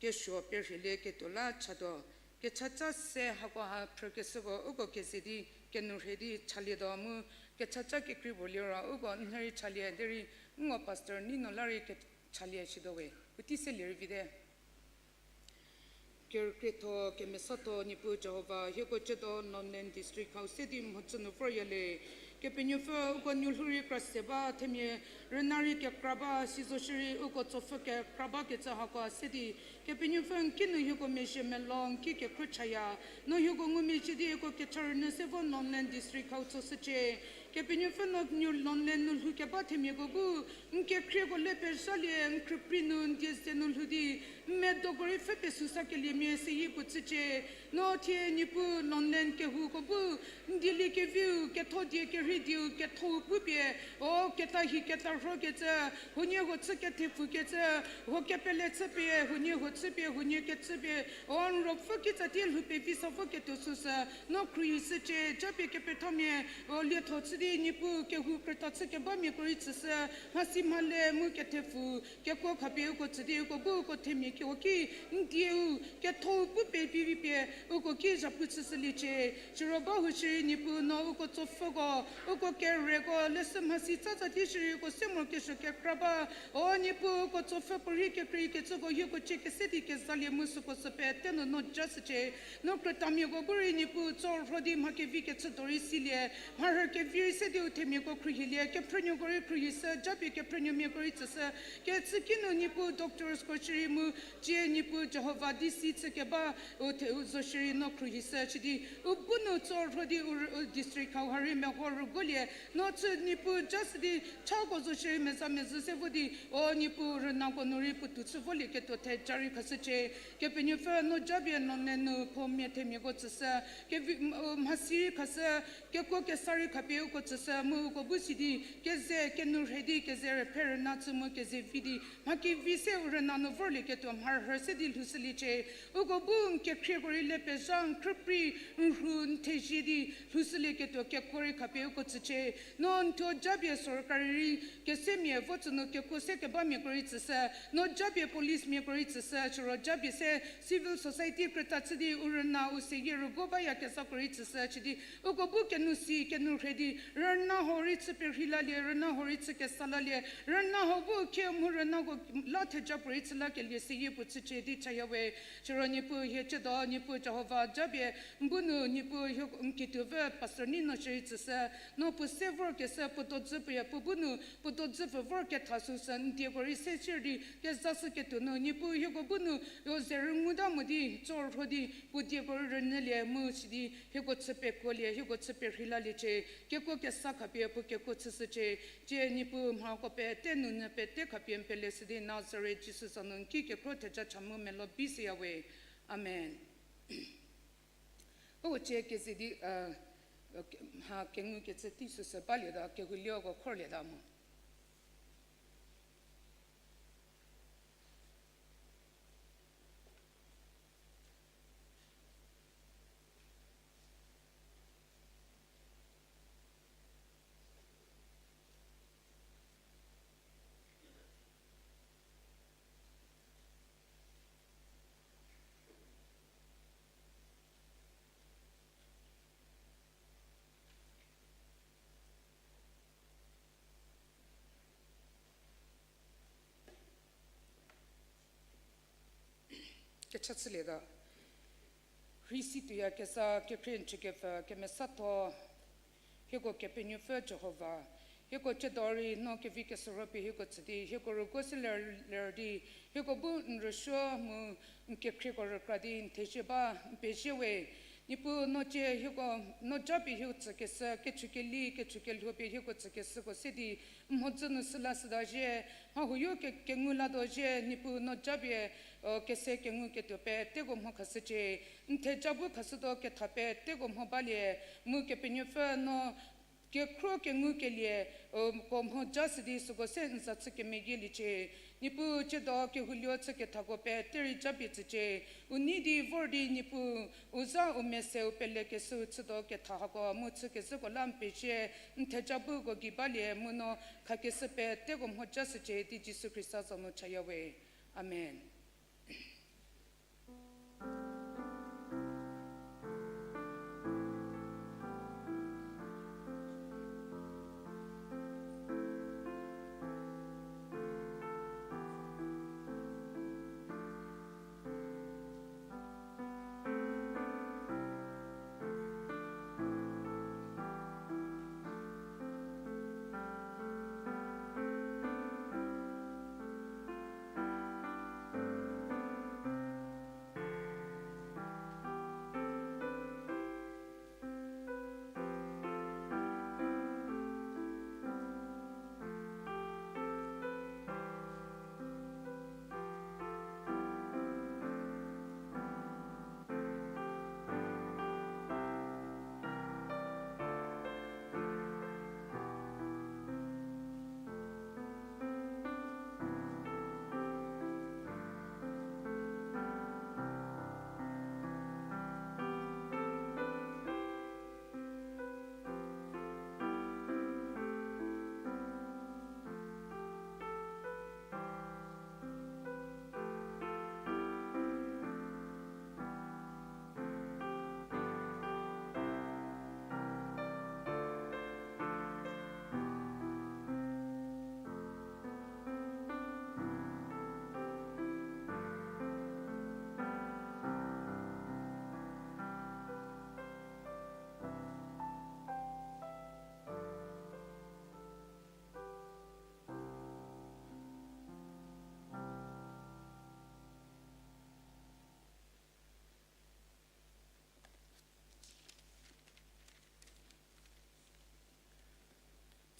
kesuo perhielieketuo la chatuo. Kechaca se hakoha phrükeshüko uko keze di kenou rhie di chalietuo mu kechaca kekrei puo liro uko n rei chalie derei n ngo pastor Nino la rei kechalie shituo we. Puotei se lie rei vite. Kerükrietho kemesatho Niepuu Jihova, hieko ciedo Lonlen District hau se di mhodzü nu vorya le. Kepenuopfü uko nuolhou rei kra se ba, themia rüna rei kekra ba, sizo shierei uko tsopfü kekra bakecü hako se di, Kepenuopfü n ki nu hieko mezhie melou, n ki kekhro chaya. No hieko ngumezhie di hieko kecha rünyü se vo Longleng District hau tsoshücie. Kepenuopfü no nu Longleng nu lhoukeba themiako bu, n kekhrieko le pezhalie, n khrüprei nu n die ze nu lhou di, n medoko rei pfhü pesu sakeliemia seyie puo chücie. No thie Niepuu Longleng kehouko bu, n dieliekeviu, ketho die kerhei dieu, kethou pupie, o keta hi keta rhokecü, huoniehuo chü kethepfukecü, huo kepele chüpie, huoniehuo chüpie, huonie kechüpie, o n ruopfü kitsa tie lhou pevi sa voketuo süsü, no khruohishücie, japie kepethamia, o lietho chü di Niepuu kehou krüta chü kebamiako rei tsüshü, mhasi mhale mu kethepfu, kekuo khapie uko tsü di uko bu uko themia kio ki, n dieu, kethou pu pevi pie, uko ki zhapu chüshüliecie. Siro ba hushierei Niepuu no uko tsopfüko, uko kereko, leshü mhasi tsatsa di shierei uko se morokesuo kekra ba, o Niepuu uko tsopfü puorei kekreikecüko hieko cie kese di kezalie mu süko sü pete nu no jashücie. No krütamiako bu rei Niepuu tsorho di mha kevi kechü do rei silie, mharhü kevi rei se di u themiako khruohilie, kephrünuoko rei khruohishü, japie kephrünuomiako rei tsüshü, kechü kinu Niepuu doctorsko shierei mu, cie Niepuu Jihova D C chü keba, u the u zo shierei no khruohishü, sidi u bu nu tsorho di u, u district hau ha rei meho rüguolie, no chü Niepuu jashü di chako zo shierei meza mezhü se vo di, o Niepuu rünako nu rei puotou chü volieketuo theja rei khashücie. Kepenuopfü no japie Longleng nu puo mia themiako tsüshü, kevi, m-, u mhasi rei khashü, kekuo kesa rei khapie uko tsüshü mu uko bu si di, keze kenu rhei di, keze rüphe rüna chü mu keze vi di, mha kevi se u rüna nu vorlieketuo mharhü se di lhoushüliecie. Uko bu n kekhrieko rei le pezha n khrüprei n rhu n thezie di lhoushülieketuo kekuo rei khapie uko tsücie. No n thuo japie sorkari rei kesemia vo tsü nu kekuo se kebamiako rei tsüshü, no japie policemiako rei tsüshü, siro japie se civil society krüta chü di u rüna u seyie rüguo bayakezhako rei tsüshü, sidi uko bu kenu si kenu rhei di rüna hau rei chü perhei lalie, rüna hau rei chü kesa lalie, rüna hau bu khie mu rünako la theja puorei chü lakelie seyie puo chücie di chaya we. Siro Niepuu hie chüdo, Niepuu Jihova japie n bu nu Niepuu hie n kituopfü pastor Nino shierei tsüshü, no puo se vorkeshü puo dodzü puoya puo bu nu puo dodzü pfü vorketha süsü n dieko rei se sier di kezashüketuo nu Niepuu hieko bu nu, o ze rüngouta mo di tsorho di puo dieko rei rünyülie mu sidi hieko chü pekuolie, hieko chü perhei laliecie, kekuo kesa khapie puo kekuo chüshücie, cie Niepuu mhako pete nu nyü pete khapie n peleshü di Nazaret Jisu za nu n ki kekhro theja cha mu melo bi shüya we. Amen. Uko cie keze di, mha kengukecü tei süsü balieta, kehoulieko khorlieta mo. Kecha chülieta. Rhei si tuoyakezha kekhrie n chükepfü kemesatho, hieko Kepenuopfü Jihova, hieko chüdo rei no kevi kesorho pie hieko tsü di, hieko rüguo se ler, ler di, hieko bu n rüsuo mu n kekhrieko rükra di n thezie ba n pezie we. Niepuu no cie hieko, no japie hieko tsükeshü, kechükeli, kechükelho pie hieko tsükeshüko se di, n mhodzü nu süla süta zhie, mha huoyo ke, kengu latuo zhie, Niepuu no japie, o, kese kenguketuo peteko mho khashücie, n theja bu khashütuo ketha peteko mho balie, mu Kepenuopfü no kekhro kengukelie, o, ko mho jashü di süko se n za chü kemeyieliecie. Niepuu chüdo kehoulie chükethako pete rei japie tsücie. U nei di vor di Niepuu, u za u mese u pelekeshü chütuo ketha hako mu chükezhüko la n pezie, n theja bu uko gei balie mu no khakeshü peteko mho jashücie di Jisu Khrista za nu chaya we. Amen.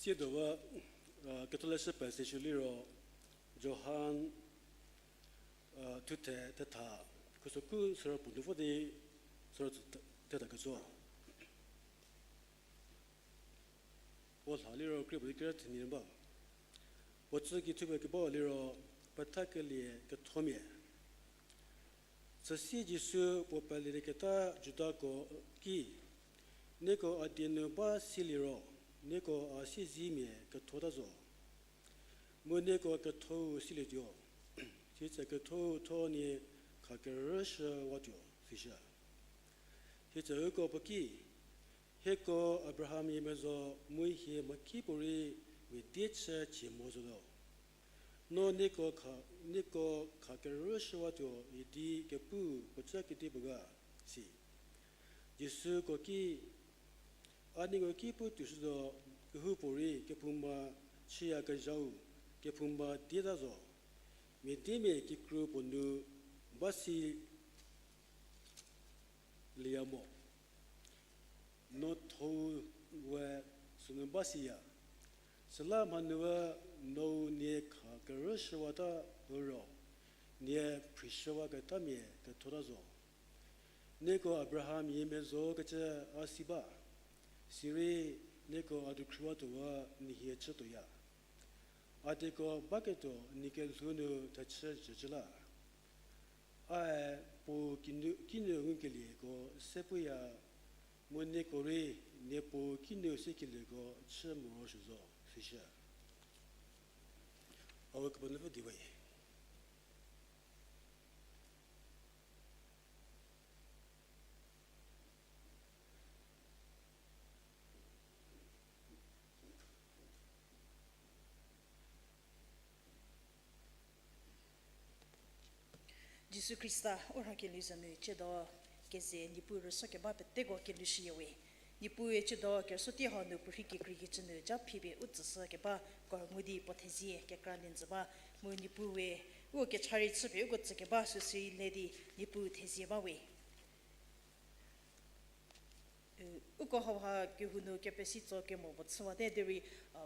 Siedo ba, ketholeshü passage liro, Johan, thuthe thetha, khuso ku sürü puo nu vo di sürü thetha ketso. Puo lha liro krie puo di kere thenie ba. Puo tsü ki thupie keba liro, pethakelie kethomia. Süsie Jisu puo pelelieketa Judako ki, Nieko a die nu ba siliro, nieko a siezemia kethota zo. Mu nieko kethou silietuo, sitse kethou thuo nie khakerüshüwatuo, sishü. Sitse uko puo ki, Hieko Abraham yiemia zo, mu hie mhakipuorei mia die chü chie mo zotuo. No nieko kha, nieko khakerüshüwatuo idi kepu puo chü kedipuo ga, si. Jisu ko ki, A nieko ki pu tuoshütuo, kehoupuorei kephouma chüyakezhau, kephouma dieta zo. Mia diemia kikru puo nu ba si lieya mo. No thou we sünu ba siya. Süla mhanuü nou nie khakerüshüwata ro, nie phrishüwaketamia kethota zo. Nieko Abraham yiemia zo kecü a si ba. Sirei nieko a dukhriwatuowa nie hie chütuoya. A dieko baketuo nie kelhou nu thechü jücü la. Ae puo kinu, kinu ngukelieko se puya, mu nieko rei nie puo kinu sekelieko chü morosuo zo, sishü. Awe kepenuopfü di we. Jisu Khrista u rhakelieu za nu tsiedo keze Niepuu rüsuo keba peteko kelushüyawe. Niepuue tsiedo kerüsuo tei hau nu puorhi kekreikecü nu ja phipie u tsüshü keba ko ngu di puo thezie kekra lienjü ba, mu Niepuue u kecha rei chüpie uko tsü keba süsü le di Niepuu thezie bawe. Uko hauha kehou nu kepesi tso kemo puo chüwate derei,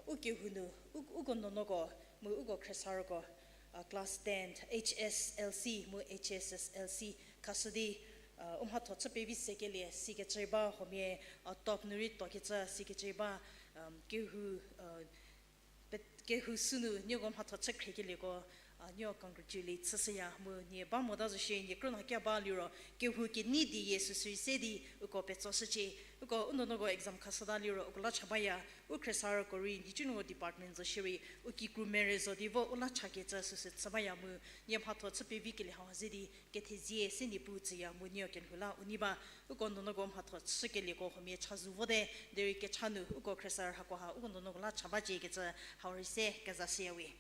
u kehou nu, u, uko nuonuoko, mu uko khriesarüko, class ten, H S L C mu H S S L C khashü di, u mhatho chü pevi sekelie sikecü ba huomia, top nu rei tuokecü sikecü ba, kehou, kehou sünu nieko mhatho chü khriekelieko, nieko congratulate chüshüya mu nie ba mota zo shie nie krünuo kia ba liro kehou kenei di Jisu süsü se di uko petsoshücie. Uko u nuonuoko exam khashüta liro uko la cha baya, u khriesarüko rei nhicunuoko department zo shierei u kikru mere zo di vo u la chakecü süsü chü baya mu nie mhatho chü pevikelie hau ze di kethezie se Niepuu tsüya mu nieko kelhou la u nei ba. Uko nuonuoko mhatho chükelieko huomia chazou vote, derei kecha nu uko khriesarü hakoha uko nuonuoko la cha baciekecü hau rei se kezashüyawe.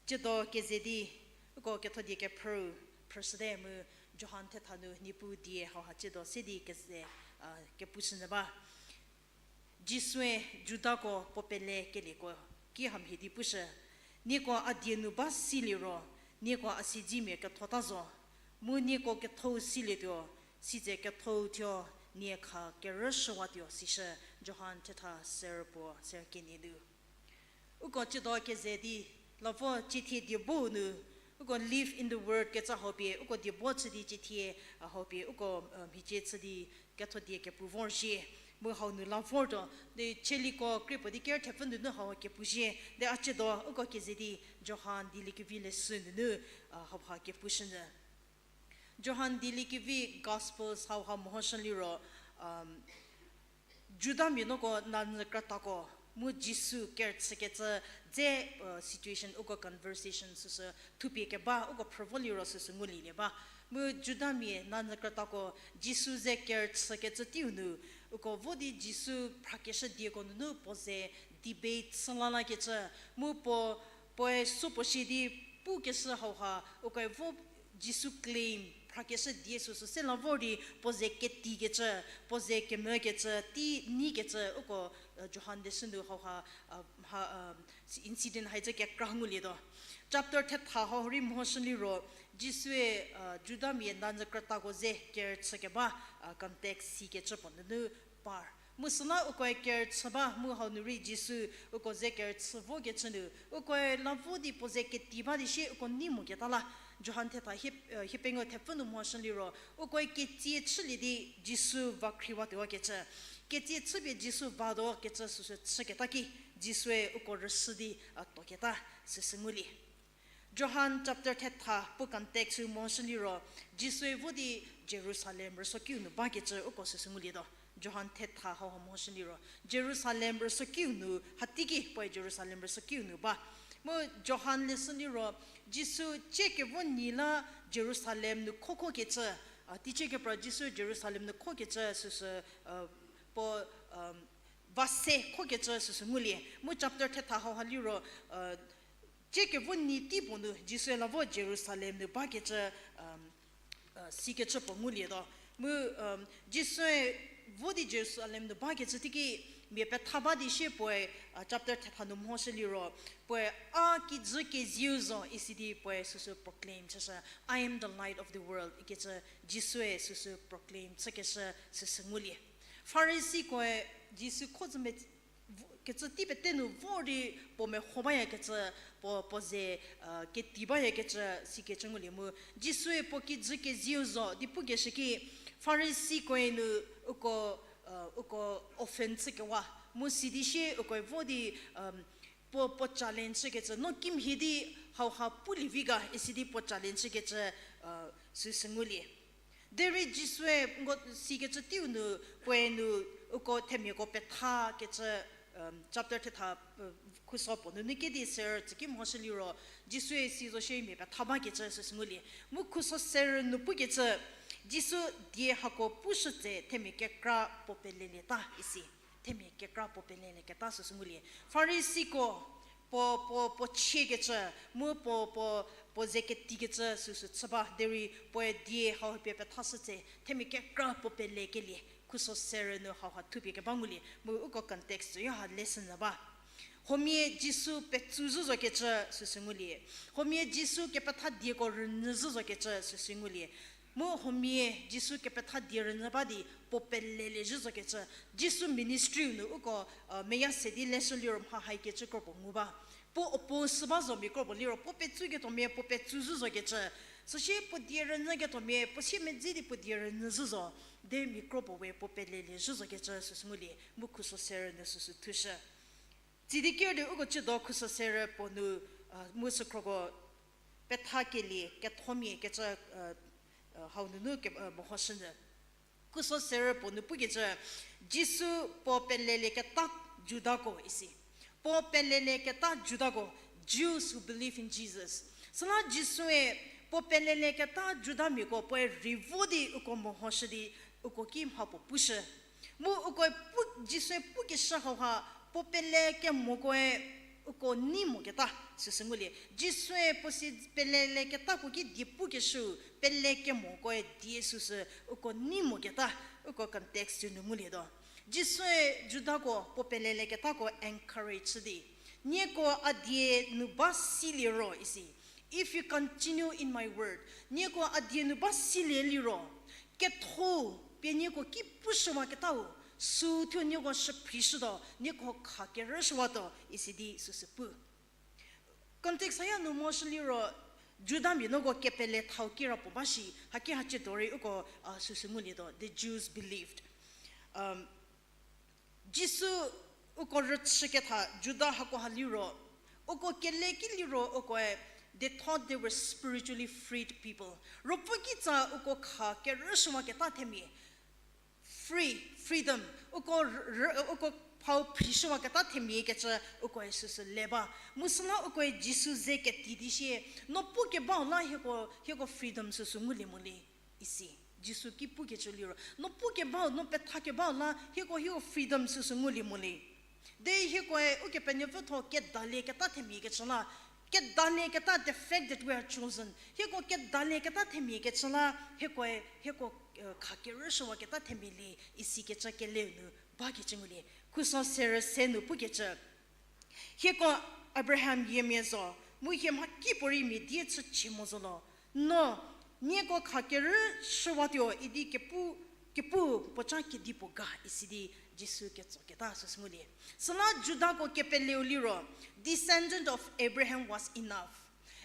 Tsiedo keze di uko kethodie kephrüu phrüshüte mu Johan thetha nu Niepuu die hauha tsiedo se di keze, kepushünyü ba. Jisue Judako puo pelekelieko ki hamhie di pushü, Nieko a die nu ba siliro, nieko a siezemia kethota zo, mu nieko kethou silietuo, sitse kethou thuo nie khakerüshüwatuo, sishü. Johan thetha serü puo serü kenie nu. Uko tsiedo keze di, la vo ciethie diebo nu, uko Live in the Word kecü hau pie uko diebo chü di ciethie, hau pie uko mhicie chü di kethodie kepu vorzhie, mu hau nu la vortuo di chieliko krie puo di ker thepfü nunu hau kepuzhie di a tsiedo uko keze di Johan dieliekevi leshü nunu hauha kepushünyü. Johan dieliekevi Gospels hauha mehoshü liro, Judamia nuoko nanyü krütako mu Jisu kerüchükecü dze, situation uko conversation süsü thupie keba uko phrü vo liro süsü ngulielie ba. Mu Judamia nanyü krütako Jisu ze kerüchükecü teiu nu, uko vo di Jisu phrakeshü dieko nunu puo ze debate chü lalakecü, mu puo, puoe supuo shie di pukeshü hauha ukoe vo Jisu claim phrakeshü die süsü se la vor di puo ze ketikecü, puo ze kemükecü tei neikecü uko Johan leshü nu hauha, ha, incident haicü kekra ngulietuo. Chapter thetha hau rei mehoshü liro, Jisue Judamia nanyü krütako ze kerüchükeba context sikecü puo nunu par. Mu süla ukoe kerüchü ba mu hau nu rei Jisu uko ze kerüchü vokecü nu, ukoe la vo di puo ze keti ba di shie uko nei moketa la. Johan thetha hie, eh, hie pengou thepfü nu mhoshü liro, ukoe ketsie chülie di Jisu va khriwatuo kecü. Ketsie chüpie Jisu vatuo kecü süsü chüketa ki, Jisue uko rüshü di, a, tuoketa süsü ngulie. Johan chapter thetha puo context-u mhoshü liro, Jisue vo di Jerusalem rüsuokiu nu bakecü uko süsü ngulietuo. Johan thetha hau mhoshü liro, Jerusalem rüsuokiu nu, hateiki puoe Jerusalem rüsuokiu nu ba. Mu Johan leshü liro, Jisu tsie kevo nyi la Jerusalem nu khokhokecü, a, teicie kepra Jisu Jerusalem nu khokecü süsü, a, puo, um, va se khokecü süsü ngulie. Mu chapter thetha hauha liro, a, tsie kevo nyi tei puo nu Jisue la vo Jerusalem nu bakecü, um, a, sikecü puo ngulietuo. Mu, um, Jisue vo di Jerusalem nu bakecü teiki mia petha ba di shie puoe, a, chapter thetha nu mhoshü liro, puoe, A kijü kezieu zo, isi di puoe süsü proclaim chüshü, I am the light of the world, ikecü Jisue süsü proclaim chükeshü süsü ngulie. Farisikoe Jisu kho zü me-, vo-, kecü tei pete nu vor di puo meho bayakecü, puo, puo ze, a, keti bayakecü sikecü ngulie mu. Jisue puo kijü kezieu zo di pukeshü ki, Farisikoe nu uko, a, uko offend chükewa. Mu sidi shie ukoe vo di, um, puo, puo challenge chükecü, no kimhie di hauha pulie vi ga, isi di puo challenge chükecü, a, süsü ngulie. Derei Jisue nko sikecü teiu nu, puoe nu uko themiako pethakecü, um, chapter thetha, uh, khuso puo nunu kedi serü tsüki mhoshü liro, Jisue si zo shie mia petha bakecü süsü ngulie. Mu khuso serü nu pukecü, Jisu die hako pushü tse themia kekra puo pelelieta isi. Themia kekra puo pelelieketa süsü ngulie. Farisiko puo, puo, puo chiekecü, mu puo, puo, puo ze ketikecü süsü chü ba, derei puoe die hau pie pethashü tse, themia kekra puo pelekelie, khuso serü nu hauha thupie keba ngulie, mu uko context yo ha lesson ba. Huomia Jisu petsu zhü zokecü süsü ngulie. Huomia Jisu kepetha dieko rünyü zhü zokecü süsü ngulie. Mu huomia Jisu kepetha die rünyü ba di puo pelelie zhü zokecü. Jisu ministry-u nu uko, a, meya se di leshü liro mha haikecü kropuo ngu ba. Puo oppose ba zo mia kropuo liro, puo petsu ketuomia puo petsu zhü zokecü. Süsie puo die rünyü ketuomia puo siemedzi di puo die rünyü zhü zo. Derei mia kropuo we puo pelelie zhü zokecü süsü ngulie, mu khuso serü nu süsü thushü. Tsidi ker di uko chüdo khuso serü puo nu, a, mu sükhroko pethakelie kethomia kecü, a, a, hau nunu ke, a, mehoshünyü. Khuso serü puo nu pukecü, Jisu puo pelelieketa Judako isi. Puo pelelieketa Judako, Jews who believe in Jesus. Süla Jisue puo pelelieketa Judamiako puoe rei vo di uko mehoshü di uko ki mha puo pushü. Mu uko pu, Jisue pukeshü hauha puo pele kemokoe uko nei moketa süsü ngulie. Jisue puo si pelelieketako ki die pukeshü pele kemokoe die süsü uko nei moketa, uko context nu ngulietuo. Jisue Judako puo pelelieketako encourage chü di, nieko a die nu ba silie ro isi. If you continue in my word, nieko a die nu ba silie liro, ketho pie nieko ki pushüwaketau, sü thuo nieko shüphrishütuo, nieko kha kerüshüwatuo, isi di süsü pu. Context haya nu mehoshü liro, Judamia nuoko kepele thau kirapuo ba shi, haki hacie dorei uko, a, süsü ngulietuo, the Jews believed. Um, Jisu uko rüchüketha Juda hakoha liro, uko kele ki liro ukoe, they thought they were spiritually freed people. Ruopfü kitsa uko kha kerüshüwaketa themia, free, freedom, uko rü, uko phau phrishüwaketa themia kecü ukoe süsü le ba. Mu süla ukoe Jisu ze keti di sie, no pukebau la hieko, hieko freedom süsü ngulie mo le, isi. Jisu ki pukecü liro, no pukebau, no pethakebau la hieko, hieko freedom süsü ngulie mo le. Derei hiekoe Ukepenuopfü tho kedalieketa themia kecü la, kedalieketa, the fact that we are chosen, hieko kedalieketa themia kecü la, hiekoe, hieko, eh, kha kerüshüwaketa themia le, isikecü keleu nu bakecü ngulie. Khuso serü se nu pukecü, hieko Abraham yiemia zo, mu hie mhakipuorei mia die chüchie mo zo lo. No, nieko kha kerüshüwatuo idi kepu Kepu puoca kedipuo ga isi di Jisu ketsoketa süsü ngulie. Süla Judako kepeleu liro, descendant of Abraham was enough.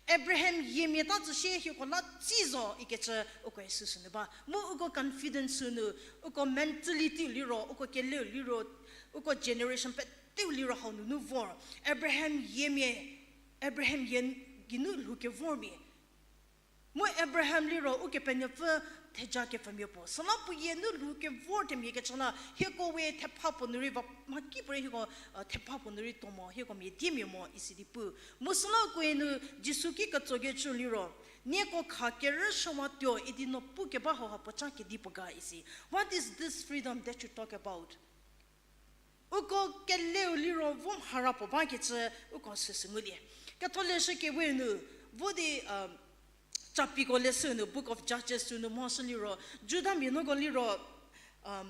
Abraham yiemia ta tsü shie hieko la tsi zo ikecü ukoe süsü nu ba. Mu uko confidence nu, uko mentality liro, uko keleu liro, uko generation peteu liro hau nunu vor. Abraham yiemia, Abraham yie geinu lhou kevormia. Mu Abraham liro Ukepenuopfü theja kepfümia puo. Süla puo yie nu lhou kevor themia kecü la, hieko we thepha puo nu rei va, mhakipuorei hieko, uh, thepha puo nu rei tuo mo, hieko mia diemia mo isi di pu. Mu süla ukoe nu Jisu ki ketsokecü liro, nieko kha kerüshüwatuo idi no pukeba hauha puoca kedipuo ga isi. What is this freedom that you talk about? Uko keleu liro vo mhara puo bakecü uko süsü ngulie. Ketholeshü kewe nu, vo di, um, Capiko leshü nu, Book of Judges sü nu mhoshü liro, Judamia nuko liro, um,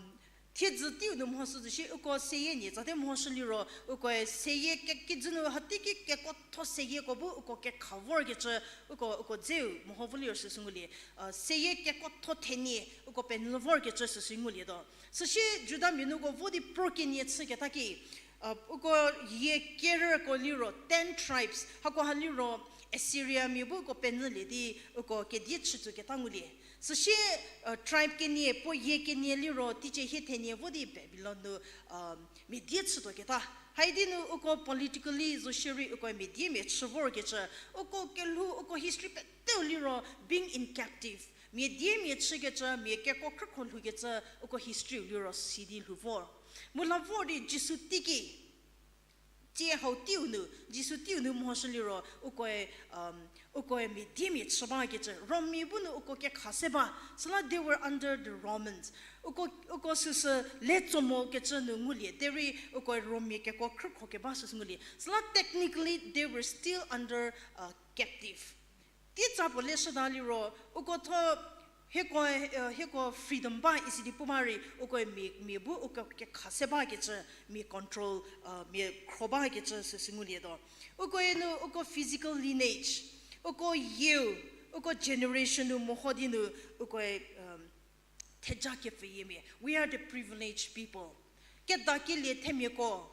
thiedzü teiu nu mhoshü zü shie uko seyie nie tsate mhoshü liro, ukoe seyie ke-, kijü nu hateiki kekuotho seyieko bu uko kekha vorkecü, uko, uko dzeu meho vo liro süsü ngulie, uh, seyie kekuotho thenie uko penyü vorkecü süsü ngulietuo. Süsie Judamia nuko vo di pro kenie chüketa ki, uh, uko yie kerüko liro ten tribes, hakoha liro Assyriamia bu uko penyülie di uko kedie chütuoketa ngulie. Süsie, uh, tribe kenie, puo yie kenie liro teicie hie thenie vo di Babilon nu, um, mia die chütuoketa. Haidi nu uko politically zo shierei uko mia diemia chü vorkecü, uko kelhou, uko history peteu liro being in captive. Mia diemia chükecü, mia kekuo khrükhro lhoukecü, uko history-u liro si di lhou vor. Mu la vor di Jisu teiki, tsie hau teiu nu, Jisu teiu nu mhoshü liro, ukoe, um, ukoe mia diemia chü bakecü, Rommia bu nu uko kekha se ba, süla they were under the Romans. Uko, uko süsü le tso mokecü nu ngulie, derei ukoe Rommia kekuo khrükhro keba süsü ngulie. Süla technically they were still under, uh, captive. Tei tsa puo leshüda liro, uko tho hieko, uh, hieko freedom ba isi di pu ba rei, uko mia, mia bu uko kekha se bakecü, mia control, uh, mia khro bakecü süsü ngulietuo. Ukoe nu uko physical lineage, uko yieu, uko generation nu meho di nu, ukoe, um, theja kepfüyiemia. We are the privileged people. Kedakelie themiako,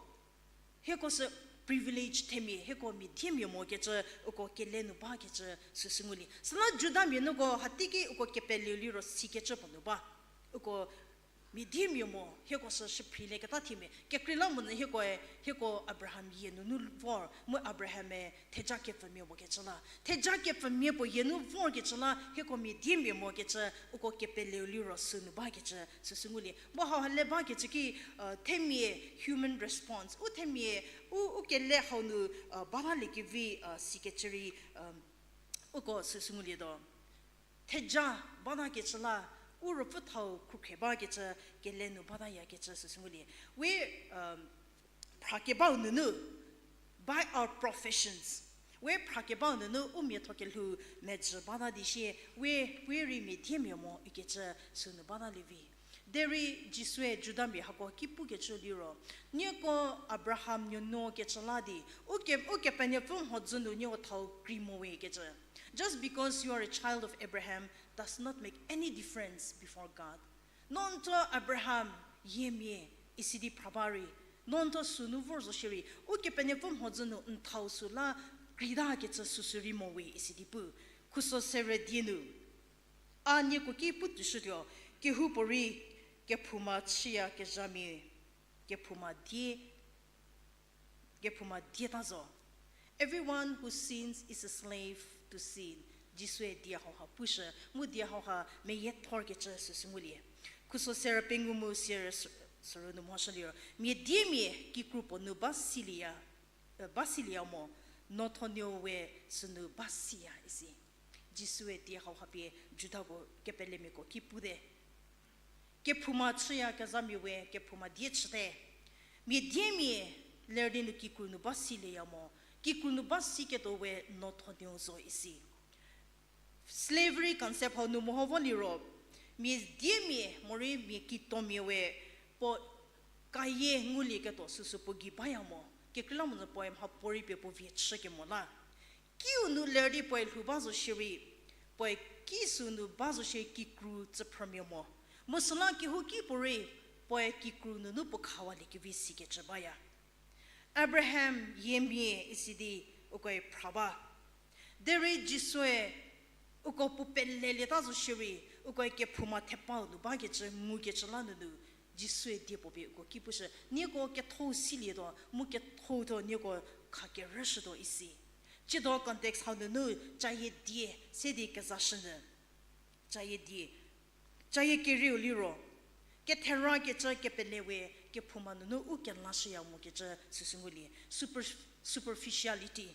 hieko sü privilege themia, hieko mia diemia mokecü, uko kele nu bakecü süsü ngulie. Süla Judamia nuko hateiki uko kepeleu liro sikecü puo nu ba. Uko mia diemia mo, hieko sü shüphrilie keta themia. Kekreilamonyü hieko, hieko Abraham yie nunu vor, mu Abraham-e theja kepfümia mokecü la. Theja kepfümia puo yie nu vorkecü la, hieko mia diemia mokecü, uko kepeleu liro sünu bakecü süsü ngulie. Mu hauha le bakecü ki, uh, themia human response. U themia, u, u kele hau nu, uh, batalie kevi, uh, sikecü rei, um, uko süsü ngulietuo. Theja batakecü la, u ruopfü thau khrukhre bakecü, kele nu batayakecü süsü ngulie. We, um, phrakebau nunu, by our professions. We phrakebau nunu u miatho kelhou mejü bata di sie, we, we rei mia diemia mo ikecü sünu batalie vi. Derei Jisue Judamia hako ki pukecü liro, nieko Abraham nuonuo kecü la di, uke, Ukepenuopfü mhodzü nu nieko thau krei mo we ikecü. Just because you are a child of Abraham does not make any difference before God. No n thuo Abraham yiemia isi di phra ba rei, no n thuo sünu vor zo shierei, Ukepenuopfü mhodzü nu n thau süla kreitakecü süsü rei mo we isi di pu. Khuso sere die nu, a nieko ki pu tuoshütuo, kehoupuorei kephouma chüyakezhamia, kephouma die, kephouma dieta zo. Everyone who sins is a slave to sin. Jisue die hauha pushü, mu die hauha meyiethorkecü süsü ngulie. Khuso sere pengou mu sere s-, sürü nu mhoshü liro, mia diemia kikru puo nu ba silieya, eh, ba silieya mo, no thonuo we sünu ba siya isi. Jisue die hauha pie Judako kepelemiako ki pute. Kephouma chüyakezhamia we kephouma die chüte. Mia diemia ler di nu kikru nu ba silieya mo, kikru nu ba siketuo we no thonuo zo isi. Slavery concept hau nu meho vo liro, mia diemia morei mia kitomia we puo kayie ngulieketuo süsü puo gei baya mo. Kekreilamonyü puoe mhapuorei pie puo vie chükemo la. Kiu nu ler di puoe lhou ba zo shierei, puoe ki sünu ba zo shie kikru tsüphrümia mo. Mu süla kehouki puorei puoe kikru nunu puo khawaliekevi sikecü baya. Abraham yiemia isi di ukoe phra ba. Derei Jisue uko puo pelelieta zo shierei, ukoe kephouma thepau nu bakecü ngukecü la nunu, Jisue die puo pie uko ki pushü, nieko ketho silietuo, mu ketho tuo nieko khakerüshütuo isi. Tsiedo context hau nunu, cayie die se di kezashünyü. Cayie die. Cayie kerieu liro, ketherakecü kepele we kephouma nunu u kelashüya mokecü süsü ngulie. Super-, superficiality.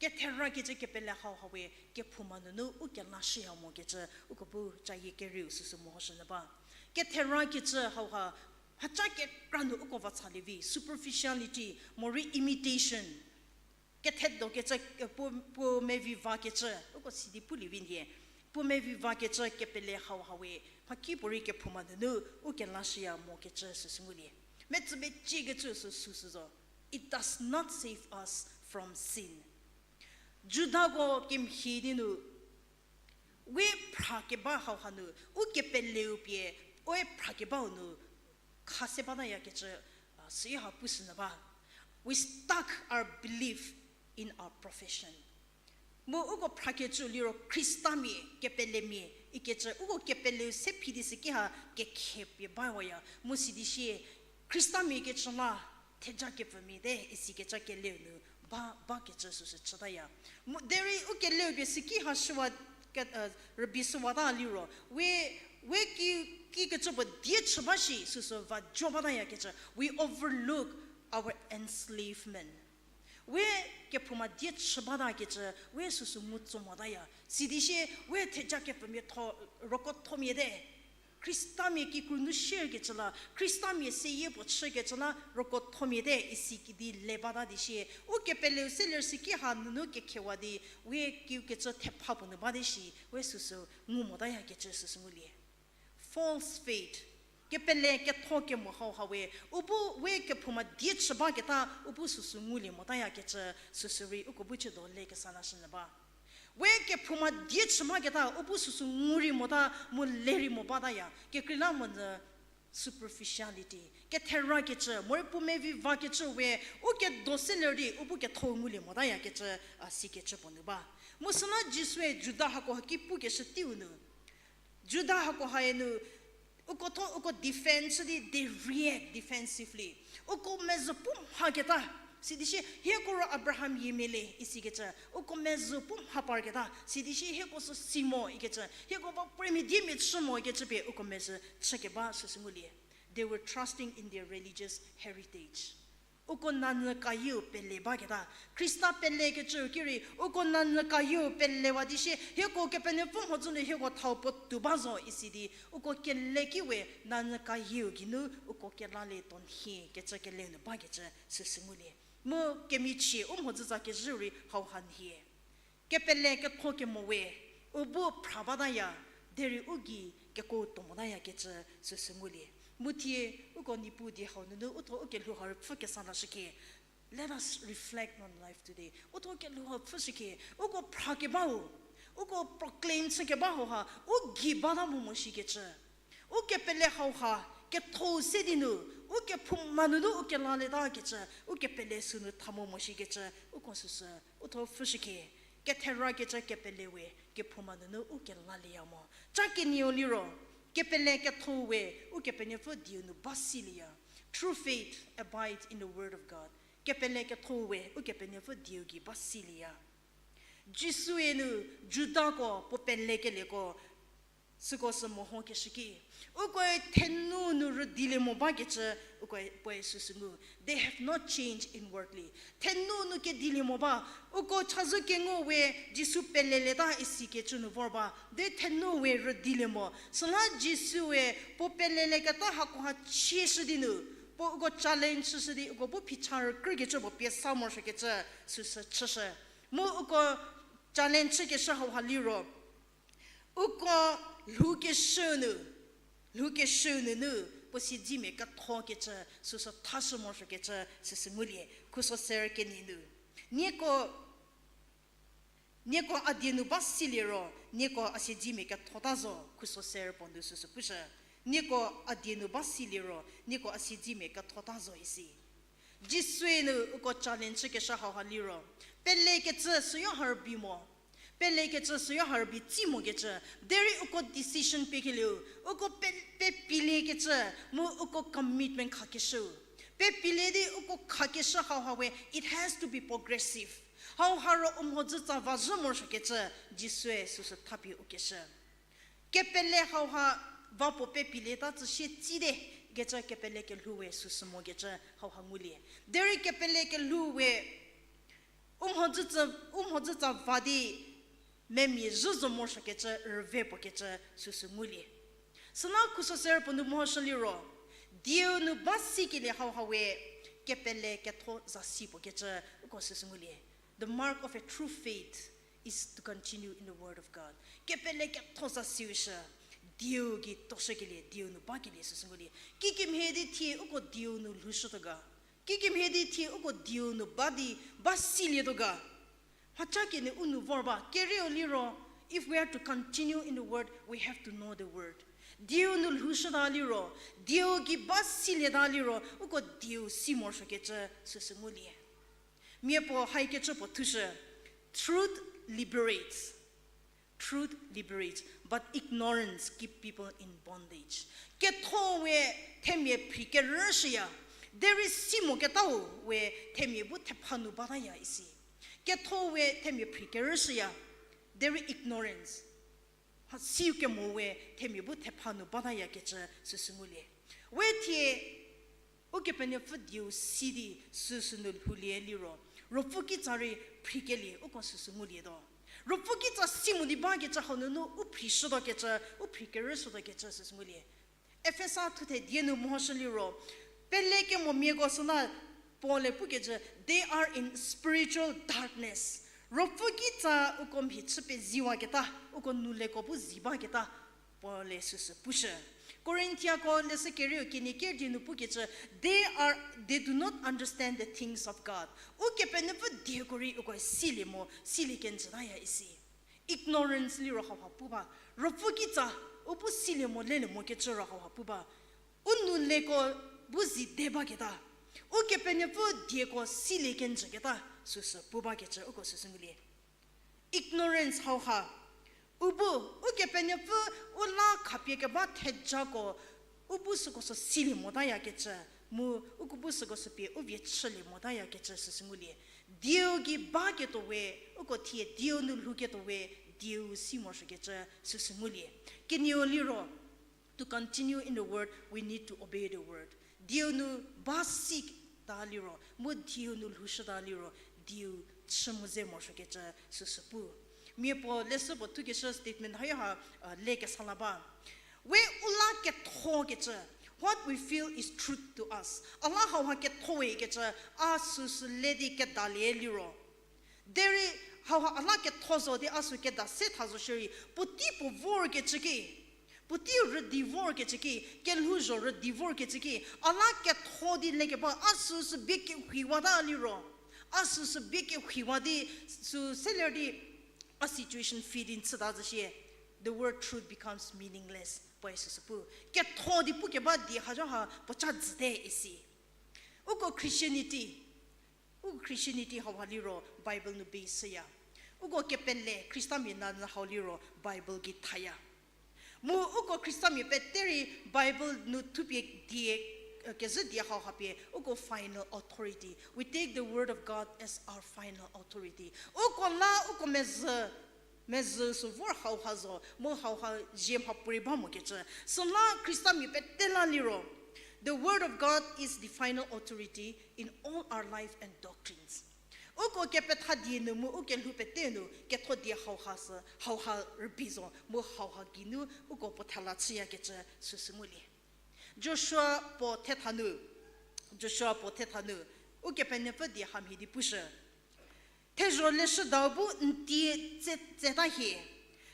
Ketherakecü kepele hauha we kephouma nunu u kelashüya mokecü uko bu cayie kerieu süsü mehoshünyü ba. Ketherakecü hauha, mhaca kekra nu uko va tsalievi, superficiality, morei imitation. Kethedokecü, puo, puo mevi vakecü, uko sidi pulie vi ndie. Puo mevi vakecü kepele hauha we, mhakipuorei kephouma nunu u kelashüya mokecü süsü ngulie. Metsü meciekecü sü süsü zo. It does not save us from sin. Judako kemhie di nu, we phrakeba hauha nu, u kepeleu pie, we phrakebau nu, khase batayakecü, a, süha pushünyü ba. We stuck our belief in our profession. Mu uko phrakecü liro Khristamia, kepelemia ikecü, uko kepeleu se phi di süki ha kekhe pie bawaya. Mu sidi sie, Khristamia kecü la, theja kepfümia te isikecü keleu nu ba, bakecü süsü chütaya. Mu, derei u keleu pie süki ha shüwa, rübei shüwata liro, we, we ki, kikecü puo die chü ba shi süsü va jo batayakecü. We overlook our enslavement. We kephouma die chü batakecü, we süsü ngu tso motaya. Sidi sie, we theja kepfümia tho, rokothomia te. Khristamia kikru nu shierkecü la, Khristamia seyie puo chükecü la, rokothomia te isi kidi le bata di sie, u kepeleu se ler süki ha nunu kekhewa di, we kiukecü thepha puo nu ba di shi, we süsü ngu motayakecü süsü ngulie. False faith. Kepele ketho kemo hauha we, u bu we kephouma die chü baketa, u bu süsü ngulie motayakecü süsü rei uko bu chüdo le kesa lashünyü ba. We kephouma die chü baketa, u bu süsü ngu rei mota, mu le rei mo bataya. Kekreilamonyü superficiality. Ketherakecü, morei puo mevi vakecü we, u kedo se ler di, u bu ketho ngulie motayakecü, a, sikecü puo nu ba. Mu süla Jisue Juda hako haki pukeshü teiu nu, Juda hako hae nu, uko tho, uko defend chü di, they react defensively. Uko mezhü pu mhaketa, sidi sie hieko ro Abraham yiemia le isikecü, uko mezhü pu mha parketa, sidi sie hieko sü si mo ikecü, hieko ba premie diemia chü mo ikecü pie uko mezhü chükeba süsü ngulie. They were trusting in their religious heritage. Uko nanyü kayieu pele baketa, Khrista pelekecü ki rei, uko nanyü kayieu pelewa di sie, hieko Kepenuopfü mhodzü nu hieko thau puotou ba zo isi di, uko kele ki we nanyü kayieu geinu uko kelalie tonhie kecü keleu nu bakecü süsü ngulie. Mu kemichie u mhodzü tsa kezhü rei hauha nhie. Kepele ketho kemo we, u bu phra bataya, derei u gei kekuo tuo motayakecü süsü ngulie. Mu thie, uko Niepuu die hau nunu, u tho u kelhou ha rüpfü kesa lashükhie. Let us reflect on life today. U tho kelhou ha pfhüshü khie, uko phrakebau, uko proclaim chükeba hauha, u gei bata mo mo shikecü. U kepele hauha, ketho se di nu, u kephouma nunu u kelalieta kecü, u kepele sünu tha mo mo shikecü, uko süsü, u tho pfhüshü khie, ketherakecü kepele we, kephouma nunu u kelalieya mo. Ca kenieu liro, kepele ketho we, Ukepenuopfü dieu nu ba silieya. True faith abides in the word of God. Kepele ketho we, Ukepenuopfü dieu gei ba silieya. Jisue nu Judako puo pelekelieko, süko sü mehokeshü ki, ukoe thenu nu rüdilie mo bakecü, ukoe puoe süsü ngu. They have not changed inwardly. Thenu nu kedilie mo ba, uko chazou kengu we Jisu pelelieta isikecü nu vor ba, de thenu we rüdilie mo. Süla Jisue puo pelelieketa hakoha chieshü di nu, puo uko challenge chüshü di, uko bu phicha rükrükecü puo pie sa morosuokecü süsü chüshü. Mu uko challenge chükeshü hauha liro, uko lhoukeshü nu, lhoukeshü nunu, puo siedzemia kethokecü süsü thashü morosuokecü süsü ngulie, khuso ser kenie nu. Nieko Nieko a die nu ba silie ro, nieko a siedzemia kethota zo, khuso ser puo nu süsü pushü. Nieko a die nu ba silie ro, nieko a siedzemia kethota zo isi. Jisue nu uko challenge chükeshü hauha liro, pelekecü süyo harübei mo. Pelekecü süyo harübei tsi mokecü, derei uko decision piekelieu, uko pe, pepiliekecü, mu uko commitment khakeshüu. Pepilie di uko khakeshü hauha we, it has to be progressive. Hauha ro u mhodzütsa va zhü morosuokecü, Jisue süsü thapie ukeshü. Kepele hauha va puo pepilieta tsü sie tsite, kecü kepele kelhou we süsü mokecü hauha ngulie. Derei kepele kelhou we u mhodzütsa, u mhodzütsa va di memia zhü zo morosuokecü rüve puo kecü süsü ngulie. Süla khuso ser puo nu mehoshü liro, dieu nu ba sikelie hauha we kepele ketho zasi puo kecü uko süsü ngulie. The mark of a true faith is to continue in the word of God. Kepele ketho zasiu shü, dieu gei toshükelie, dieu nu bakelie süsü ngulie. Kikemhie di thie uko dieu nu lhoushütuo ga. Kikemhie di thie uko dieu nu ba di, ba silietuo ga. Mhacha kenie u nu vor ba, kerieu liro, if we are to continue in the word, we have to know the word. Dieu nu lhoushüta liro, dieu gei ba silieta liro, uko dieu si morosuokecü süsü ngulie. Mia puo haikecü puo thushü, truth liberates. Truth liberates, but ignorance keep people in bondage. Ketho we themia phri kerüshüya, derei si moketau we themia bu thepha nu bataya isi. Ketho we themia phri kerüshüya, derei ignorance, ha, siu kemo we themia bu thepha nu batayakecü süsü ngulie. We thie Ukepenuopfü dieu si di süsü nu lhoulie liro, Ruopfü kitsa rei phrikelie uko süsü ngulietuo. Ruopfü kitsa si mo di bakecü hau nunu u phrishütuokecü, u phri kerüshütuokecü süsü ngulie. Efesa thuthe die nu mehoshü liro, pelekemomiako süla Paul-e pukecü, they are in spiritual darkness. Ruopfü kitsa uko mhi chü peziwaketa, uko nouleko bu zi baketa, Paul-e süsü pushü. Korinthiako leshü kerieu kenie ker die nu pukecü, they are, they do not understand the things of God. Ukepenuopfü dieko rei uko silie mo, silie kenjütaya isi. Ignorance liro hauha pu ba. Ruopfü kitsa, u bu silie mo lelie mokecü ro hauha pu ba. U nouleko bu zi de baketa, Ukepenuopfü dieko silie kenjüketa süsü pu bakecü uko süsü ngulie. Ignorance hauha, u bu, Ukepenuopfü u la khapie keba thejako, u bu süko sü silie motayakecü, mu uko bu süko sü pie u vie chülie motayakecü süsü ngulie. Dieu gei baketuo we, uko thie dieu nu lhouketuo we, dieu si morosuokecü süsü ngulie. Kenieu liro, to continue in the word, we need to obey the word. Dieu nu ba sita liro, mu dieu nu lhoushüta liro, dieu chü mu ze morosuokecü süsü pu. Mia puo leshü puo thukeshü statement hayo ha, uh, le kesa la ba. We u la kethokecü, what we feel is truth to us. A la hauha ketho we kecü, a süsü le di kedalie liro. Derei hauha a la ketho zo di a sü keda se tha zo shierei, puotei puo vorkecü ki, puotei rüdi vorkecü ki, kelhouzho rüdi vorkecü ki, a la ketho di lekeba a süsü bie kehouwata liro, a süsü bie kehouwa di, sü seler di, a situation fit in chüta zo shie, the word truth becomes meaningless, puoe süsü pu. Ketho di pukeba die hajo ha puocha jüte isi. Uko Christianity, u Christianity hauha liro Bible nu base shüya. Uko kepele Khristamia nanyü hau liro Bible gei thaya. Mu uko Khristamia pete rei Bible nu thupie die, kezhü die hauha pie uko final authority. We take the word of God as our final authority. Uko la uko mezhü, mezhü sü vor hauha zo, mu hauha zie mhapuorei ba mokecü. Süla Khristamia pete la liro, the word of God is the final authority in all our life and doctrines. Uko kepetha die nu mu u kelhou pete nu ketho die hauha sü, hauha rübei zo, mu hauha geinu uko puo thela chüyakecü süsü ngulie. Joshua puo thetha nu, Joshua puo thetha nu, Ukepenuopfü die hamhie di pushü. Thezho leshüdau bu n tie tse, tseta hie,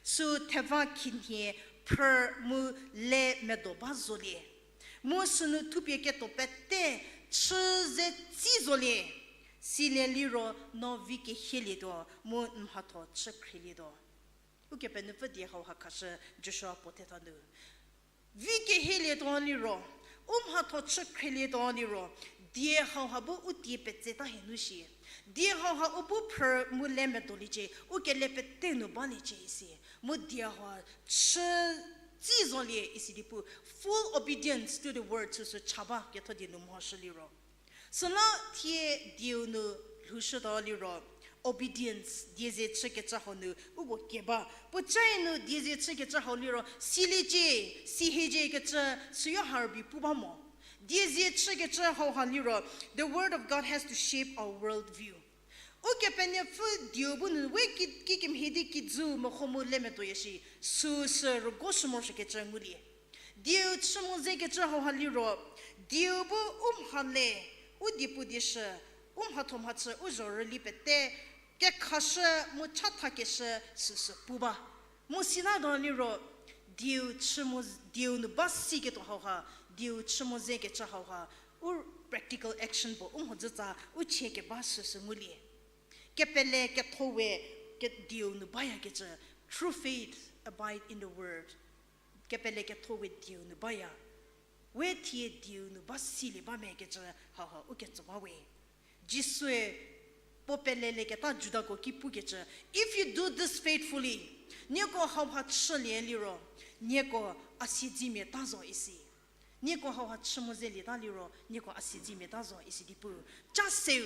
sü theva khinhie phrü mu le medo ba zolie. Mu sünu thupie ketuo pete chü ze tsi zolie. Silie liro no vi kehielietuo mu n mhatho chü khrielietuo. Ukepenuopfü die hauha khashü Joshua puo thetha nu. Vi kehielietuo liro, u mhatho chü khrielietuo liro, die hauha bu u tie petseta hie nu shie. Die hauha u bu phrü mu le medoliecie, u kele pete nu baliecie isi. Mu die hauha chü tsi zolie isi di pu, full obedience to the word süsü cha ba ketho die nu mhoshü liro. Süla thie dieu nu lhoushütuo liro, obedience, die ze chükecü hau nu uko keba. Puocae nu die ze chükecü hau liro, siliecie, sihiecie kecü, süyo harbi pu ba mo. Die ze chükecü hauha liro, the word of God has to shape our world view. Ukepenuopfü dieu bu nu we ki, kikemhie di kijü meho mu le medoya shi, süsü rügoshü morosuokecü ngulie. Dieu chü mo zekecü hauha liro, dieu bu u mha le, u diepu dieshü, u mhatho mhachü, u zhorüli pete, kekhashü mu chathakeshü süsü pu ba. Mu sinatuo liro, dieu chü mo, dieu nu ba siketuo hauha, dieu chü mo zekecü hauha, u practical action puo u mhodzütsa u chie keba süsü ngulie. Kepele ketho we ke dieu nu bayakecü, true faith abide in the word. Kepele ketho we dieu nu baya. We thie dieu nu ba silie ba mekecü hauha uketsü ba we. Jisue puo peleleketa Judako ki pukecü, if you do this faithfully, nieko hauha chülie liro, nieko a siedzemia ta zo isi. Nieko hauha chü mo zelieta liro, nieko a siedzemia ta zo isi di pu. Cha seu,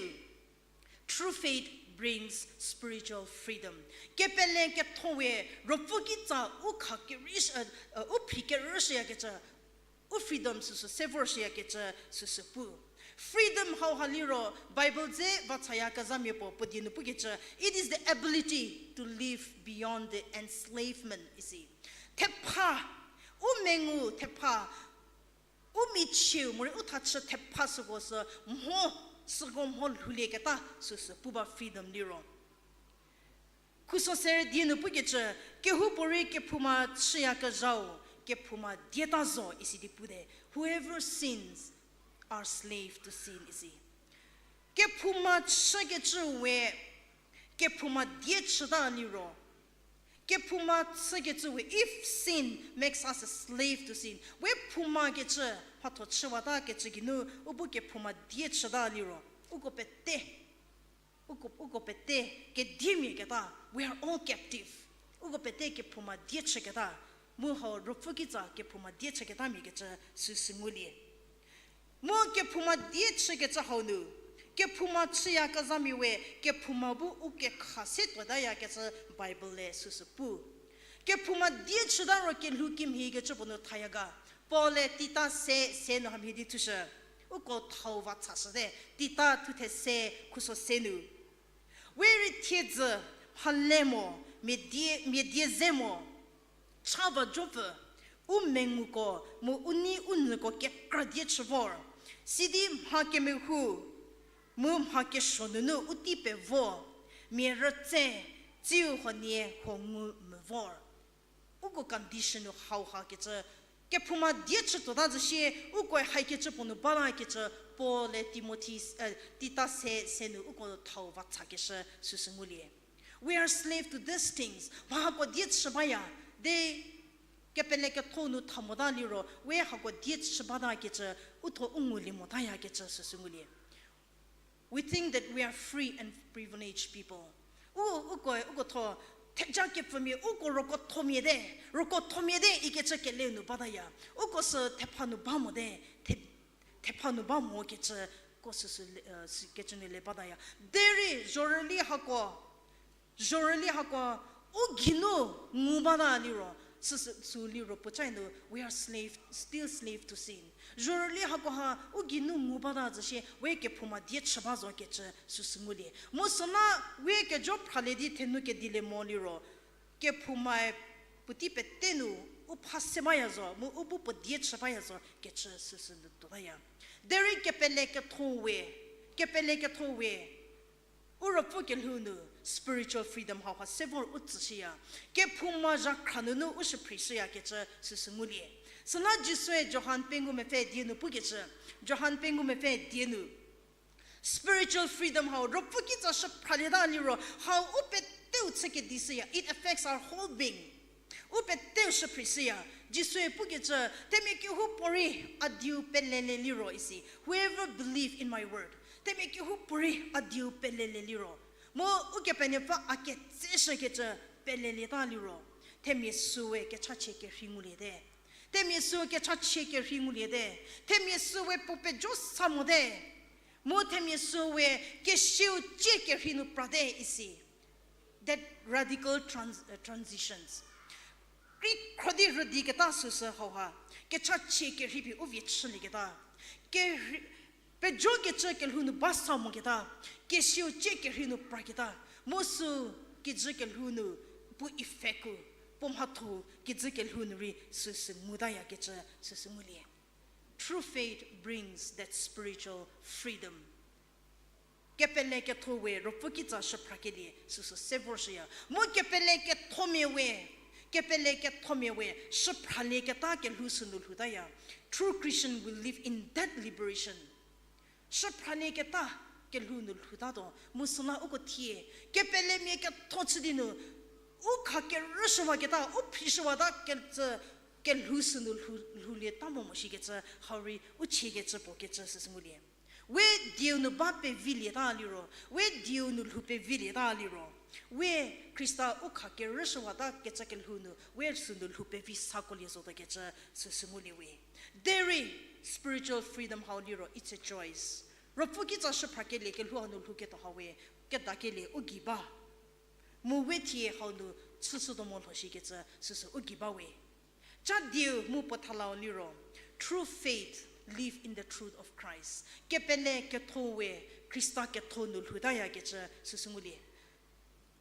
true faith brings spiritual freedom. Kepele ketho we, ruopfü kitsa u kha kerei, u phri kerüshüyakecü, u freedom süsü se vorshüyakecü süsü pu. Freedom hauha liro, Bible dze vatshayakezhamia puo puo die nu pukecü, it is the ability to live beyond the enslavement isi. Thepha, u mengu thepha, u michieu morei u thachü thepha süko sü mho, süko mho lhoulieketa süsü pu ba freedom liro. Khuso serü die nu pukecü, kehoupuorei kephouma chüyakezhau, kephouma dieta zo isi di pute. Whoever sins are slave to sin isi. Kephouma chükecü we, kephouma die chüta liro. Kephouma chükecü we, if sin makes us a slave to sin, we phoumakecü, mhatho chüwatakecü geinu, u bu kephouma die chüta liro, uko pete, uko, uko pete, kediemia keta, we are all captive. Uko pete kephouma die chüketa, mu hau ruopfü kitsa kephouma die chüketamia kecü süsü ngulie. Mu kephouma die chükecü hau nu, kephouma chüyakezhamia we, kephouma bu u kekha se tuotayakecü Bible le süsü pu. Kephouma die chüta ro kelhou kimhiekecü puo nu thaya ga. Paul-e Tita se, se nu hamhie di thushü. Uko thau va tshashüte, Tita thuthe se, khuso se nu. We rei thiedzü, mhale mo, mia die, mia die ze mo, cha va jopfü, u menguko mu u nei u nyüko kekra die chü vor, sidi mha kemehou mu mha kesuo nunu u tei pevo, mia rütse, tsiu huonie huo ngu mu vor. Uko condition nu hauha kecü, kephouma die chü tuota zhü sie, ukoe haikecü puo nu balakecü, Paul-e Timothy, eh, Tita se, se nu uko thau va tshakeshü süsü ngulie. We are slave to these things. Mha hako die chü baya, de kepele ketho nu tha mota liro, we hako die chü batakecü, u tho u ngulie motayakecü süsü ngulie. We think that we are free and privileged people. U, uko, uko tho, theja kepfümia, uko roko thomia te, roko thomia te ikecü kele nu bataya. Uko sü thepha nu ba mo te, the-, thepha nu ba mo kecü, ko süsü le, eh, sü kecü nu le bataya. Derei, zhorüli hako, zhorüli hako, u geinu ngu bata liro, süsü, sü liro puocae nu, we are slave, still slave to sin. Zhorüli hakoha, u geinu ngu bata zhü sie, we kephouma die chü ba zo kecü süsü ngulie. Mu süla, we kejo phralie di thenu kedilie mo liro, kephoumae puotei pete nu, u pha se baya zo, mu u bu puo die chü baya zo kecü süsü nu tuotaya. Derei kepele ketho we, kepele ketho we, u ruopfü kelhou nu spiritual freedom hauha se vor u tsüshüya. Kephouma zhakhra nunu u shüphrishüyakecü süsü ngulie. Süla Jisue Johan pengou mepfü die nu pukecü, Johan pengou mepfü die nu, Spiritual freedom hau, ruopfü kitsa shüphralieta liro, hau u peteu chükedi shüya, it affects our whole being. U peteu shüphrishüya, Jisue pukecü, themia kehoupuorei a dieu pelelie liro isi, whoever believe in my word. Themia kehoupuorei a dieu pelelie liro. Mu Ukepenuopfü a ketseshükecü pelelieta liro. Themia süu we kechachie kerhei nguliete. Themia süu kechachie kerhei nguliete. Themia süu we puo pejo sa mote. Mu themia süu we kesiu cie kerhei nu prate isi. That radical trans-, uh, transitions. Kri khro di rüdiketa süsü hauha. Kechachie kerhei pie u vie chülieketa. Kerhei, pejokecü kelhou nu ba sa moketa. Kesiu cie kerhei nu praketa. Mu sü kijü kelhou nu puo effect-u, puo mhatho kijü kelhou nu rei süsü ngutayakecü süsü ngulie. True faith brings that spiritual freedom. Kepele ketho we ruopfü kitsa shüphrakelie süsü se vorshüya. Mu kepele kethomia we, kepele kethomia we shüphralieketa kelhou sünu lhoutaya. True Christian will live in that liberation. Shüphralieketa kelhou nu lhoutatuo, mu süla uko thie, kepelemia ketho chü di nu, u kha kerüshüwaketa, u phrishüwata kecü, kelhou sünu lhou, lhoulieta mo mo shikecü, hau rei u chiekecü puo kecü süsü ngulie. We dieu nu ba pevilieta liro, we dieu nu lhou pevilieta liro, we Khrista u kha kerüshüwata kecü kelhou nu, we sünu lhou pevi sakolie zotakecü süsü ngulie we. Derei spiritual freedom hau liro, it's a choice. Ruopfü kitsa shüphrakelie kelhou hanu lhouketuo hau we, kedakelie u gei ba. Mu we thie hau nu chüshütuo mo lho shikecü süsü u gei ba we. Cha dieu mu puo thalau liro, true faith live in the truth of Christ. Kepele ketho we Khrista ketho nu lhoutayakecü süsü ngulie.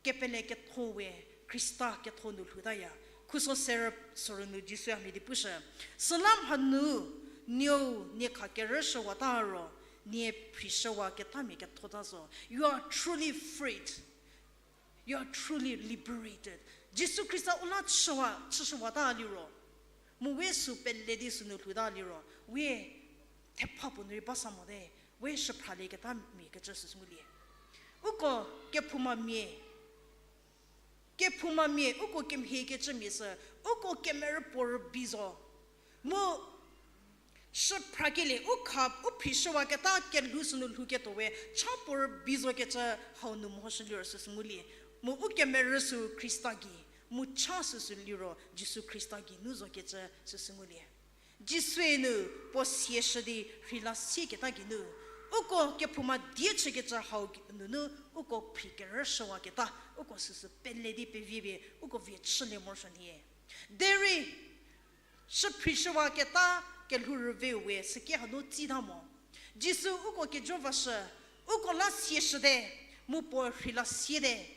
Kepele ketho we Khrista ketho nu lhoutaya. Khuso serü sorü nu Jisue hamhie di pushü. Süla mhanu, nieu nie kha kerüshüwata ro, nie phrishüwaketamia kethota zo. You are truly freed. You are truly liberated. Jisu Khrista u la chüwa, chüshüwata liro. Mu we sü pele di sünu lhouta liro. We thepha puo nu rei ba sa mote. We shüphralieketamia kecü süsü ngulie. Uko kephoumamia. Kephoumamia, uko kemhiekecümia sü, uko kemerü puo rübei zo. Mu shüphrakelie, u kha, u phrishüwaketa kelhou sünu lhouketuo we, cha puo rübei zokecü hau nu mehoshü liro süsü ngulie. Mu u kemerü sü Khrista gei, mu cha süsü liro Jisu Khrista geinu zokecü süsü ngulie. Jisue nu puo siashü di rheila sieketa geinu, uko kephouma die chükecü hau nunu uko phri kerüshüwaketa, uko süsü pele di pevie pie, uko vie chülie morosuo nhie. Derei, shüphrishüwaketa kelhou rüveu we süki hanu tsita mo. Jisu uko kejo vashü, uko la siashüte, mu puo rheila siete.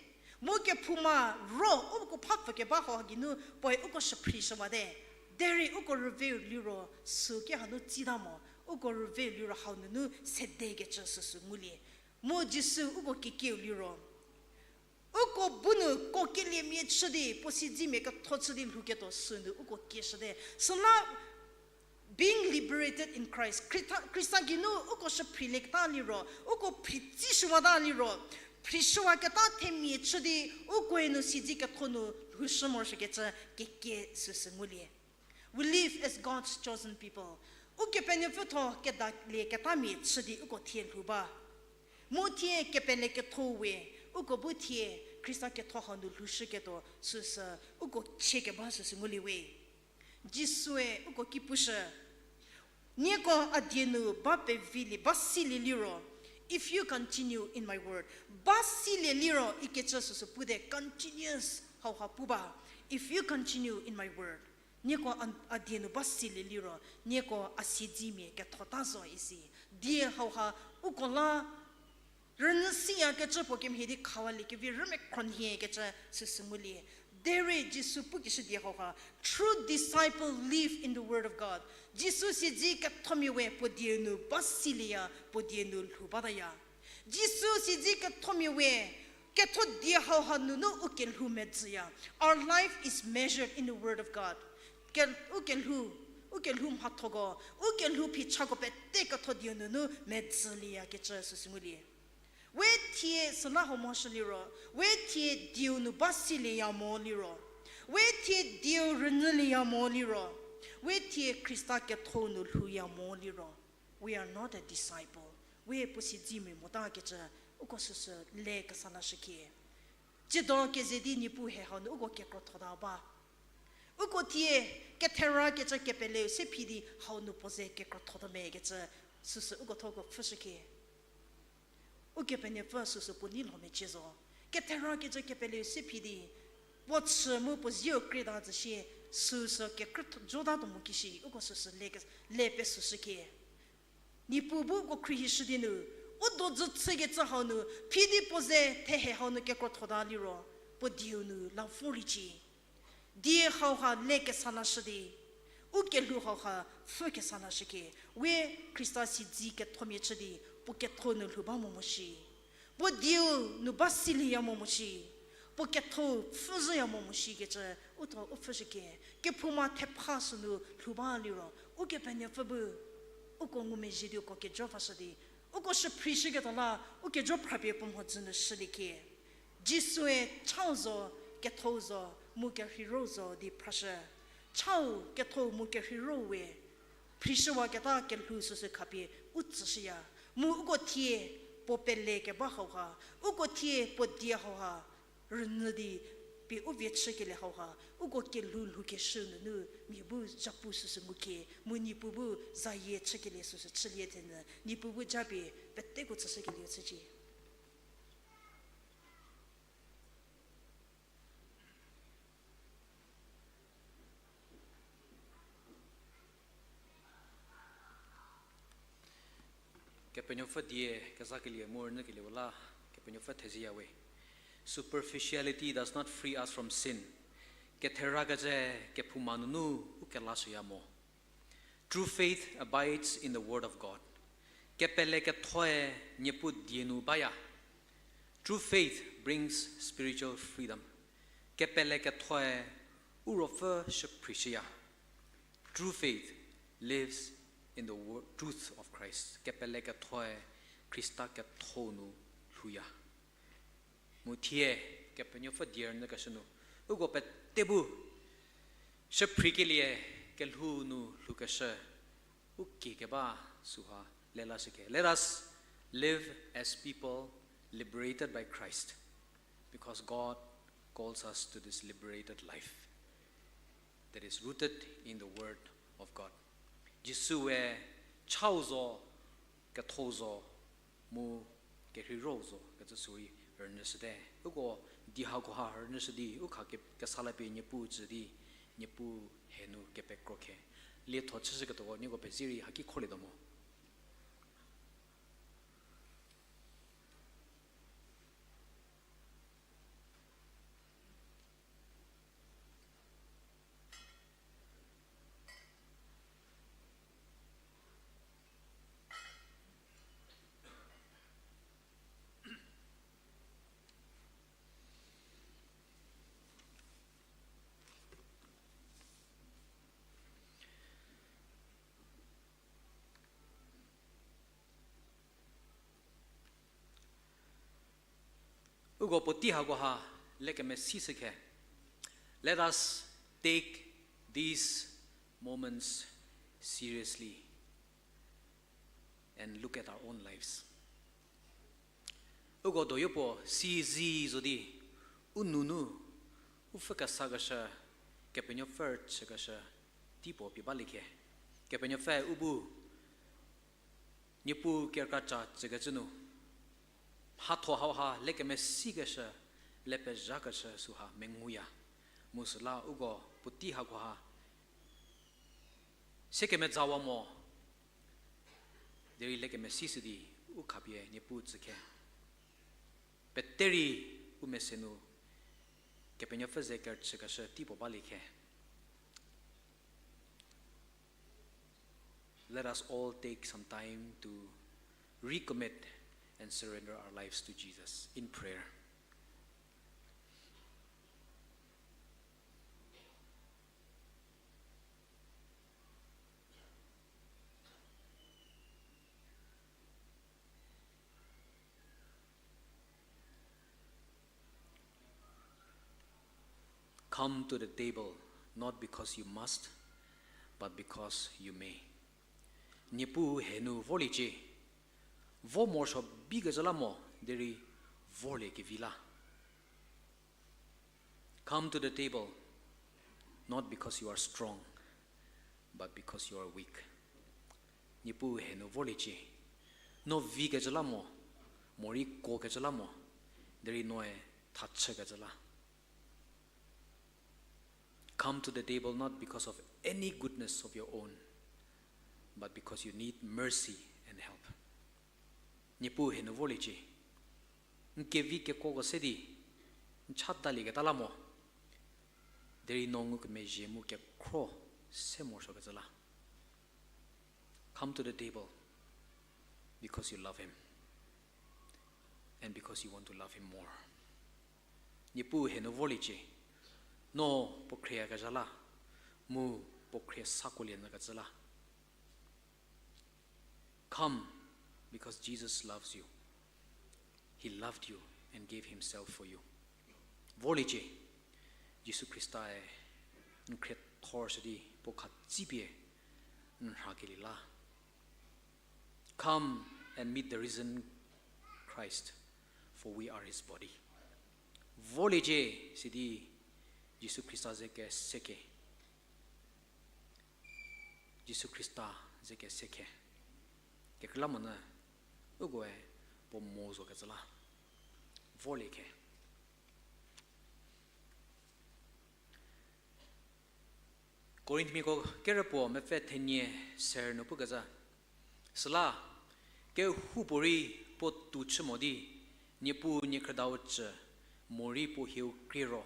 Mu kephouma ro uko phapfü keba hau geinu puoe uko shüphrishüwate. Derei uko rüveu liro süki hanu tsita mo, uko rüveu liro hau nunu sedekecü süsü ngulie. Mu Jisu uko kekieu liro uko bu nu kuokeliemia chü di, puo siedzimia ketho chü di lhouketuo sünu uko kieshüte. Süla being liberated in Christ. Khrista, Khrista geinu uko shüphrilieketa liro, uko phri tsishüwata liro, phrishüwaketa themia chü di, ukoe nu siedzi ketho nu lhoushü morosuokecü kekie süsü ngulie. We live as God's chosen people. Ukepenuopfü tho kedalieketamia chü di uko thie lhou ba. Mu thie kepele ketho we, uko bu thie Khrista ketho hau nu lhoushüketuo süsü uko chiekeba süsü ngulie we. Jisue uko ki pushü. Nieko a die nu ba pevilie, ba silie liro, if you continue in my word, ba silie liro ikecü süsü pute continuous hauha pu ba, if you continue in my word. Nieko a, a die nu ba silie liro, nieko a siedzimia kethota zo isi. Die hauha uko la rünyü siyakecü puo kemhie di khawaliekevi rümekhro nhiekecü süsü ngulie. Derei Jisu pukeshü die hauha, true disciple live in the word of God. Jisu siedzi kethomia we puo die nu ba silieya, puo die nu lhou bataya. Jisu siedzi kethomia we, ketho die hauha nunu u kelhou medzüya. Our life is measured in the word of God. Ke-, u kelhou, U kelhou mhathoko, u kelhou phichako pete ketho dieu nunu medzüliyakecü süsü ngulie. We thie süla hau mhoshü liro, we thie dieu nu ba silieya mo liro, we thie dieu rünyülieya mo liro, we thie Khrista ketho nu lhouya mo liro, we are not a disciple. We puo siedzimia motakecü, uko süsü le kesa lashükhie. Tsiedo keze di Niepuu he hau nu uko kekrothota ba. Uko thie ketherakecü kepeleu se phi di hau nu puo ze kekrothotuo mekecü süsü uko thoko pfhüshükhie. Ukepenuopfü süsü puo nei lho mecie zo. Ketherakecü kepeleu se phi di puo chü mu puo zieu kreta zhü shie süsü kekrütho-, jotatuo mo kishi uko süsü le ke-, le pesüshükhie. Niepuu bu uko khruohishü di nu, u dojü chükecü hau nu, phi di puo ze thehe hau nu kekrothota liro, puo dieu nu la vorliecie. Die hauha le kesa lashü di, u kelhou hauha pfhü kesa lashükhie, we Khrista siedzi kethomia chü di, puo ketho nu lhou ba mo mo shi. Puo dieu nu ba silieya mo mo shi. Puo ketho pfhüzhüya mo mo shikecü, u tho u pfhüshükhie. Kephouma thepha sünu lhou ba liro, Ukepenuopfü bu uko ngumezhie di uko kejo vashü di, uko shüphrishüketuo la, u kejo phrapie puo mhodzü nu shüliecie. Jisue chau zo, kethou zo, mu kerheiro zo di phrashü. Chau, kethou mu kerheiro we phrishüwaketa kelhou süsü khapie u tsüshüya. Mu uko thie puo pele keba hauha, uko thie puo die hauha rünyü di pie u vie chükelie hauha, uko kelhou lhoukeshü nunu mia bu zhapu süsü ngukhie, mu Niepuu bu zayie chükelie süsü chülie thenyü, Niepuu bu japie peteko tsüshükelieu chücie. Kepenuopfü die kezakelie mu rünyükelie-u la, Kepenuopfü thezieyawe. Superficiality does not free us from sin. Ketherakecü kephouma nunu u kelashüya mo. True faith abides in the word of God. Kepelekethoe Niepuu die nu baya. True faith brings spiritual freedom. Kepelekethoe u ruopfü shüphrishüya. True faith lives in the wo-, truth of Christ. Kepelekethoe Khrista ketho nu lhouya. Mu thie, Kepenuopfü die rünyükeshü nu, uko pete bu shüphrikelie kelhou nu lhoukeshü, u kie keba süha lelashüke. Let us live as people liberated by Christ, because God calls us to this liberated life that is rooted in the word of God. Jisu we chau zo, kethou zo, mu kerheiro zo kecü sürei rünyüshüte. Uko di hakoha rünyüshü di, u kha ke-, kesa la pie Niepuu tsü di, Niepuu he nu kepekro khe. Lietho chüshüketuoko nieko pezie rei haki kholietuo mo. Uko puotei hakoha lekemesishü khe. Let us take these moments seriously and look at our own lives. Uko doyopuo sizi zo di, u nounu, u pfhü kesakeshü, Kepenuopfü chükeshü, teipuo pie balie khe. Kepenuopfü u bu Niepuu kerükracha tsükecü nu, mhatho hauha lekemesikeshü, le pezhakeshü süha menguya. Mu süla uko puotei hakoha sekemezawa mo, derei lekemesishü di u khapie Niepuu tsü khe. Pete rei u mese nu Kepenuopfü ze kerüchükeshü teipuo balie khe. Let us all take some time to recommit and surrender our lives to Jesus in prayer. Come to the table, not because you must, but because you may. Niepuu henu vorliecie, vo morosuo bikecü la mo, derei vorlie kevi la. Come to the table, not because you are strong, but because you are weak. Niepuu henu vorliecie, no vikecü la mo, morei kuokecü la mo, derei noe thachükecü la. Come to the table not because of any goodness of your own, but because you need mercy and help. Niepuu henu vorliecie, n kevi kekuoko se di, n cha dalieketa la mo, derei no ngukemezhie mu kekhro se morosuokecü la. Come to the table because you love him and because you want to love him more. Niepuu henu vorliecie, no puo khrieyakezha la, mu puo khrie sakuolie nyükecü la. Come, because Jesus loves you. He loved you and gave himself for you. Vorliecie, Jisu Khrista-e n khriethorshü di puo khatsipie n rhakelie la. Come and meet the risen Christ, for we are his body. Vorliecie sidi Jisu Khrista ze keseke. Jisu Khrista ze keseke. Kekreilamonyü, ukoe puo mo zokecü la vorlie khe. Korinthmiako kerüpuo mepfü thenie ser nu pukecü, süla, kehoupuorei puo tou chü mo di, Niepuu niekhrüdau cü, morei puo hieu krie ro,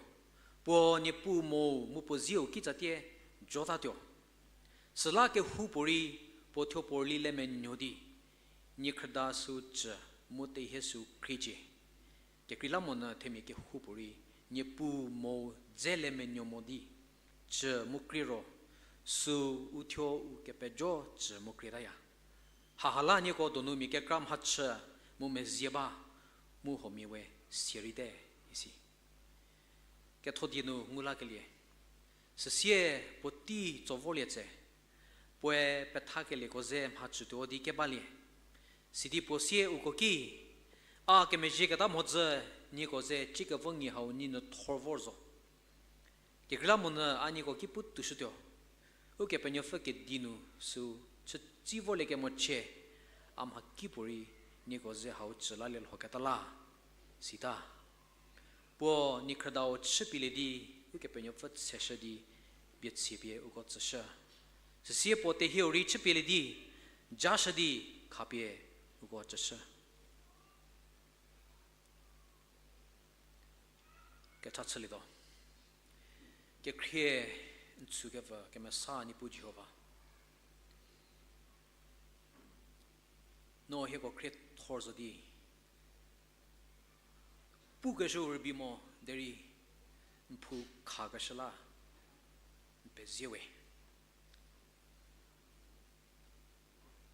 puo Niepuu mo mu puo zieu kitsatie jotatuo. Süla kehoupuorei puo thuo puo rüli le menuo di, niekhrüda süu cü mu tehie süu kriecie. Kekreilamonyü themia kehoupuorei Niepuu mo dze le menuo mo di, cü mu krie ro, süu u thuo u kepejo cü mu krietaya. Haha la nieko donu mia kekra mhachü mu mezie ba, mu huomia we sierei te, isi. Ketho die nu ngu lakelie, süsie puotei tso vorlie tse, puoe pethakelieko ze mhachütuo di kebalie. Sidi puo sie uko ki, a kemezhieketa mhodzü nieko ze ciekevo nyi hau nyi nyü thor vor zo. Kekreilamonyü a nieko ki pu toushütuo, Ukepenuopfü kedi nu süu chütsi vorliekemochie, a mhakipuorei nieko ze hau cü lalie lhoketa la, sita. Puo niekhrüdau chüpielie di, Ukepenuopfü tseshü di, bie tsiepie uko tsüshü. Süsie puo tehieu rei chüpielie di, jashü di, khapie uko tsüshü. Kecha chülietuo. Kekhrie n tsükevü kemesa Niepuu Jihova, no hieko khriethor zo di, pukeshüu rübei mo derei n phou khakeshü la n pezie we.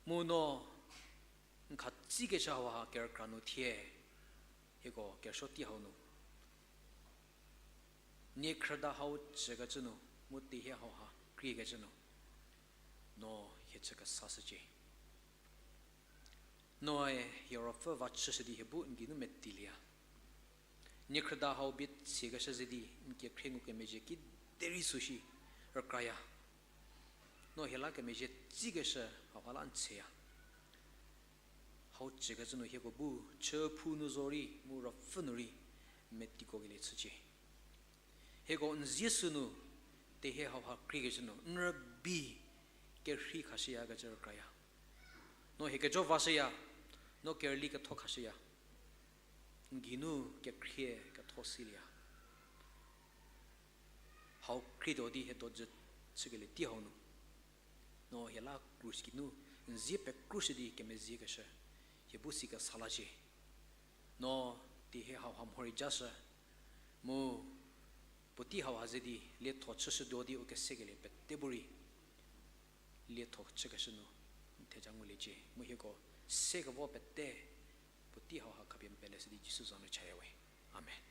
Mu no n khatsikeshü hauha kerükra nu thie, hieko kesuo tei hau nu, niekhrüda hau cükecü nu, mu tehie hauha kriekecü nu, no hie chü kesashücie. Noe hie ruopfü va chüshü di hie bu n geinu metilieya. Niekhrüda hau bie tsiekeshü ze di n kekhrie ngukemezhie kiderei süu shi rükraya. No hie la kemezhie tsikeshü hauha la n tseya. Hau cükecü nu hieko bu chüphou nu zorei mu ruopfü nu rei metikuokelie chücie. Hieko n zie sünu, tehie hauha kriekecü nu n rübei kerhei khashüyakecü rükraya. No hie kejo vashüya, no kerüli ketho khashüya. N geinu kekhrie ketho silieya. Hau khrietuo di hie dojü chükelie tei hau nu, no hie la krus geinu n zie pekrushü di kemeziekeshü hie bu si kesa lacie. No tehie hauha mhorei jashü, mu puotei hauha ze di lietho chüshütuo di u kesekelie pete bu rei lietho chükeshü nu n theja nguliecie. Mu hieko sekevo pete puotei hauha khapie n peleshü di Jisu za nu chaya we. Amen.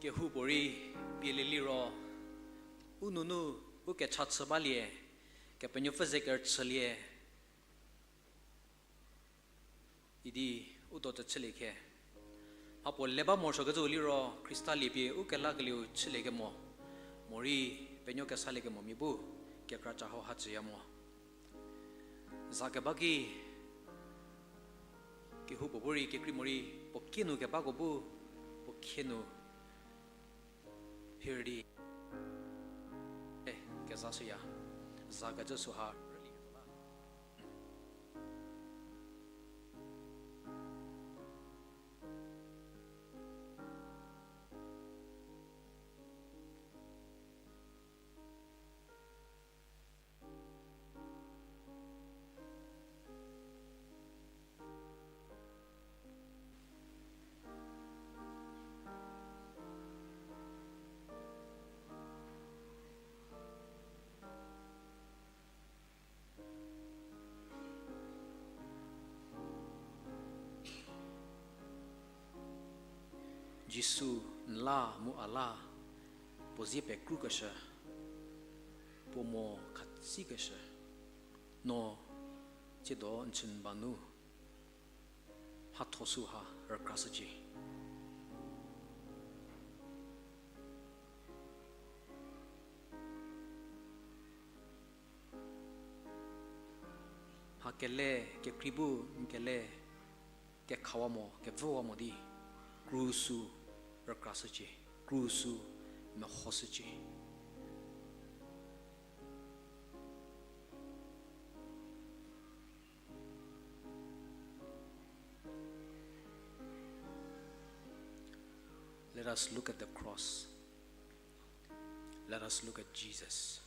Kehoupuorei pielie liro, u nunu u kecha chü balie, Kepenuopfü ze kerüchülie, idi u do tse chülie khe. Mhapuo le ba morosuokecü liro Khrista liepie u kelakelieu chüliekemo, morei penuo kesaliekemo mia bu kekra cha hau ha tsüya mo. Za keba ki, kehoupuo bu rei kekrei morei puo kie nu kebako bu puo khie nu phir di, e, kezashüya, za kecü süha rüliketuo la. Jisu n la mu a la puo zie pekrukeshü, puo mo khatsikeshü, no tsiedo n chü n ba nu mhatho süha rükrashücie. Mha kele kekrei bu n kele kekhawa mo, kevüwa mo di, krus-u rükrashücie, krus-u mehoshücie. Let us look at the cross. Let us look at Jesus.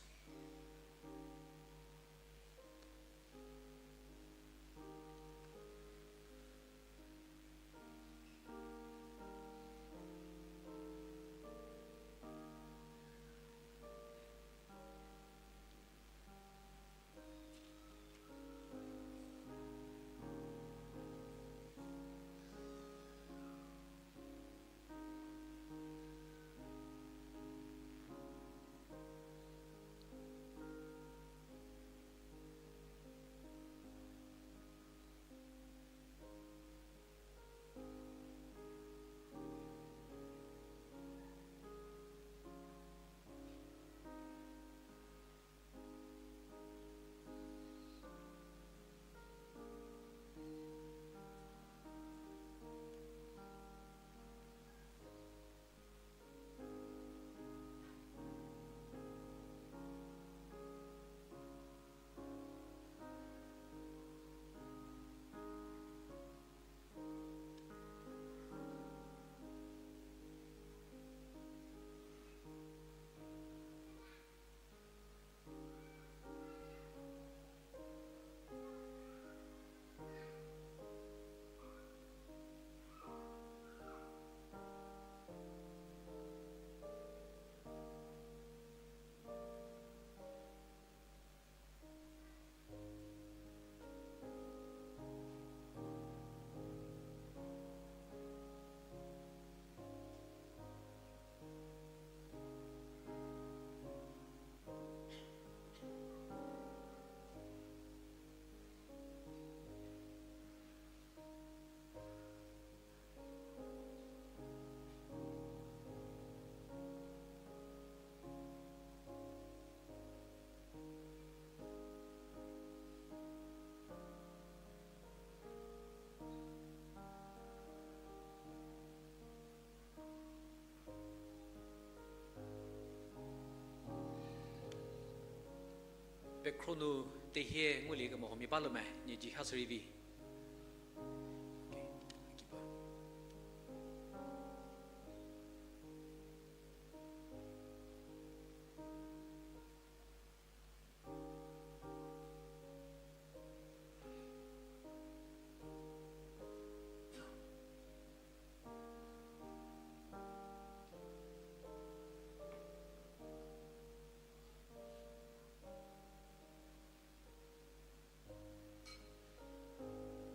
Pekhro nu tehie ngulie kemo huomia baluo me, nie ji ha sü rei vi.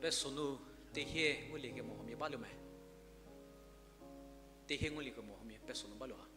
Peso nu tehie ngulie kemo huomia baluo me. Tehie nguliekemo huomia peso nu baluo ha.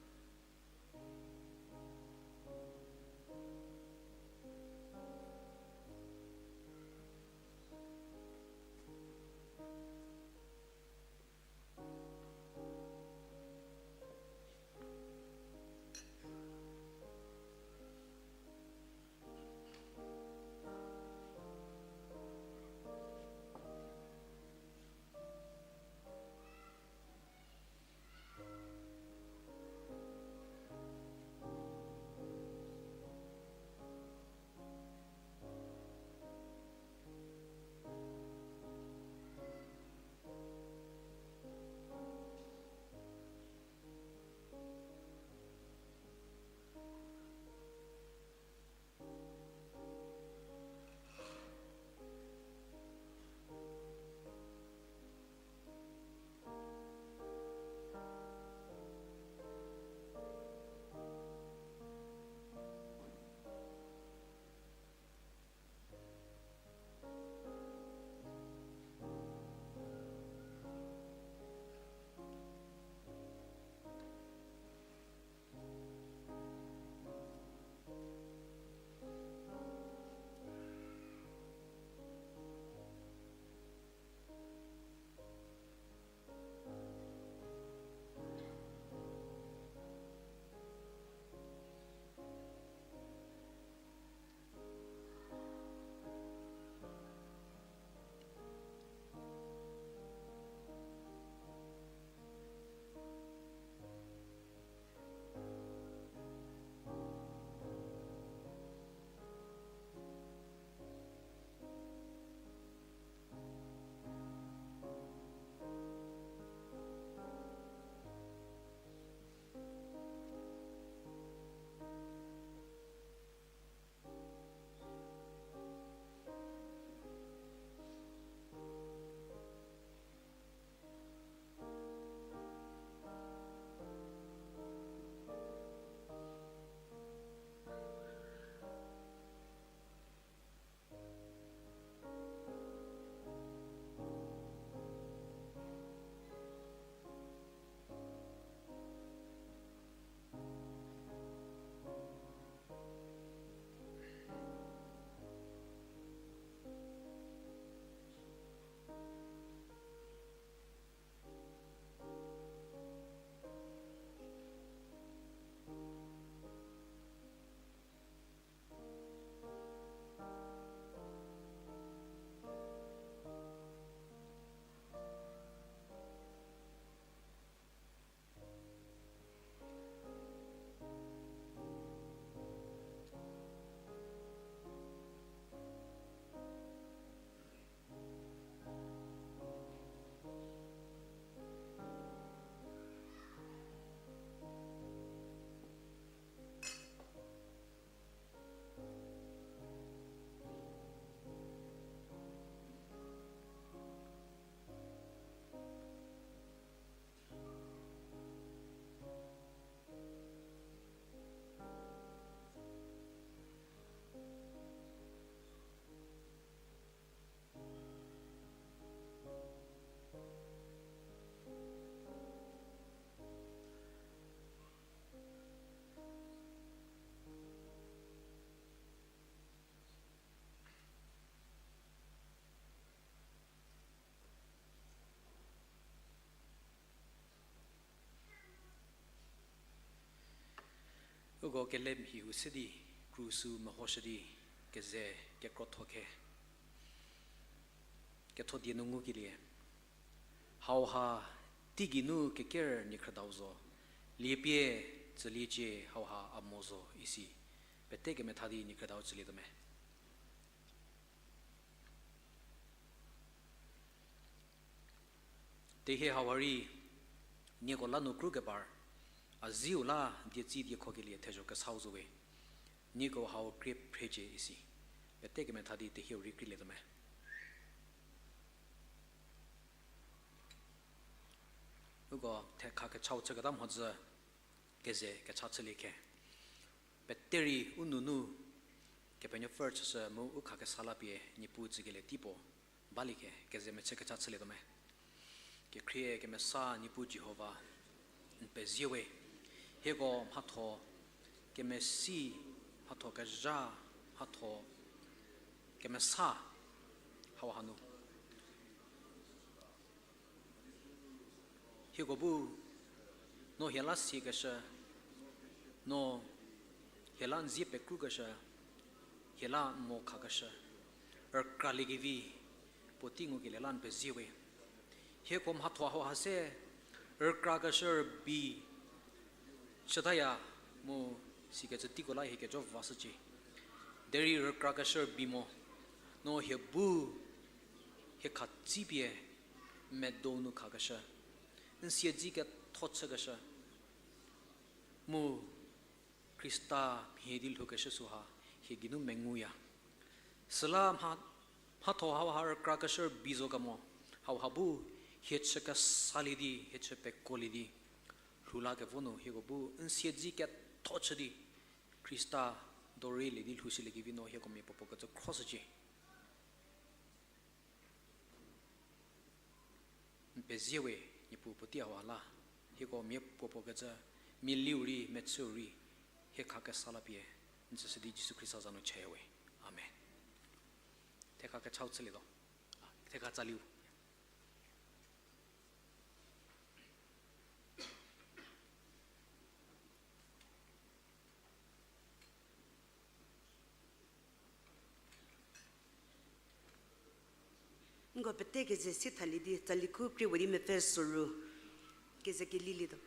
Uko kelemhie u se di, krusu mehoshü di, keze kekrotho khe, ketho die nu ngukelie. Hauha teigei nu keker niekhrüdau zo, liepie tsüliecie hauha a mo zo isi. Pete kemetha di niekhrüdau tsülietuo me. Tehie hauha rei, nieko la nu kru kebar, a ziu la dietsi diekhokelie thezho kesau zo we, nieko hau krie phrecie isi. Pete kemetha di tehieu rei krielietuo me. Uko thekha kechau chüketa mhodzü keze kecha chülie khe. Pete rei u nunu Kepenuopfü chüshü mu u khakesa la pie Niepuu tsükelie teipuo balie khe, keze mechü kecha chülietuo me. Kekhrie kemesa Niepuu Jihova, N pezie we, hieko mhatho kemesi, mhatho kezha, mhatho kemesa hau hanu. Hieko bu, no hie la siekeshü, no hie la n zie pekrukeshü, hie la n mo khakeshü, rükraliekevi, puotei ngukelie la n pezie we. Hieko mhatho hau ha se, rükrakeshü rübei, chütaya mu sikecü teiko la hie kejo vashücie. Derei rükrakeshü rübei mo, no hie bu, hie khatsipie, medo nu khakeshü, n siedzi ketho chükeshü, mu Khrista mhie di lhoukeshü süha, hie geinu menguya. Süla mha, mhatho hau ha rükrakeshü rübei zo kemo, hau ha bu, hie chü kesalie di, hie chü pekuolie di, lhou lakevo nu hieko bu n siedzi ketho chü di, Khrista dorei lie di lhoushüliekevi no hieko mia puopuo kecü khroshücie. N pezie we, Niepuu puotei hau ha la, hieko mia puopuo kecü, mia liu rei, mechüu rei, hie kha kesa la pie, n tsüshü di Jisu Khrista za nu chaya we. Amen. Thekha kechau chülietuo. A, thekha tsaliu. Nko pete keze si thalie di, tsali khu krie we di mepfü soru keze kelilietuo.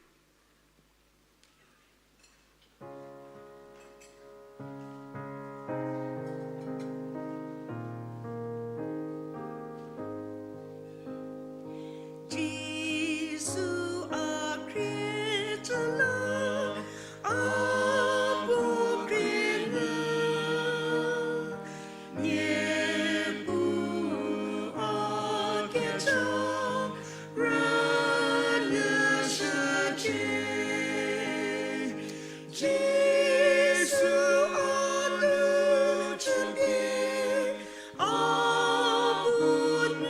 Jisu a khriecü la, a puo khrie nu, Niepuu a kecha rünyüshücie. Jisu a nu chüpie, a bu n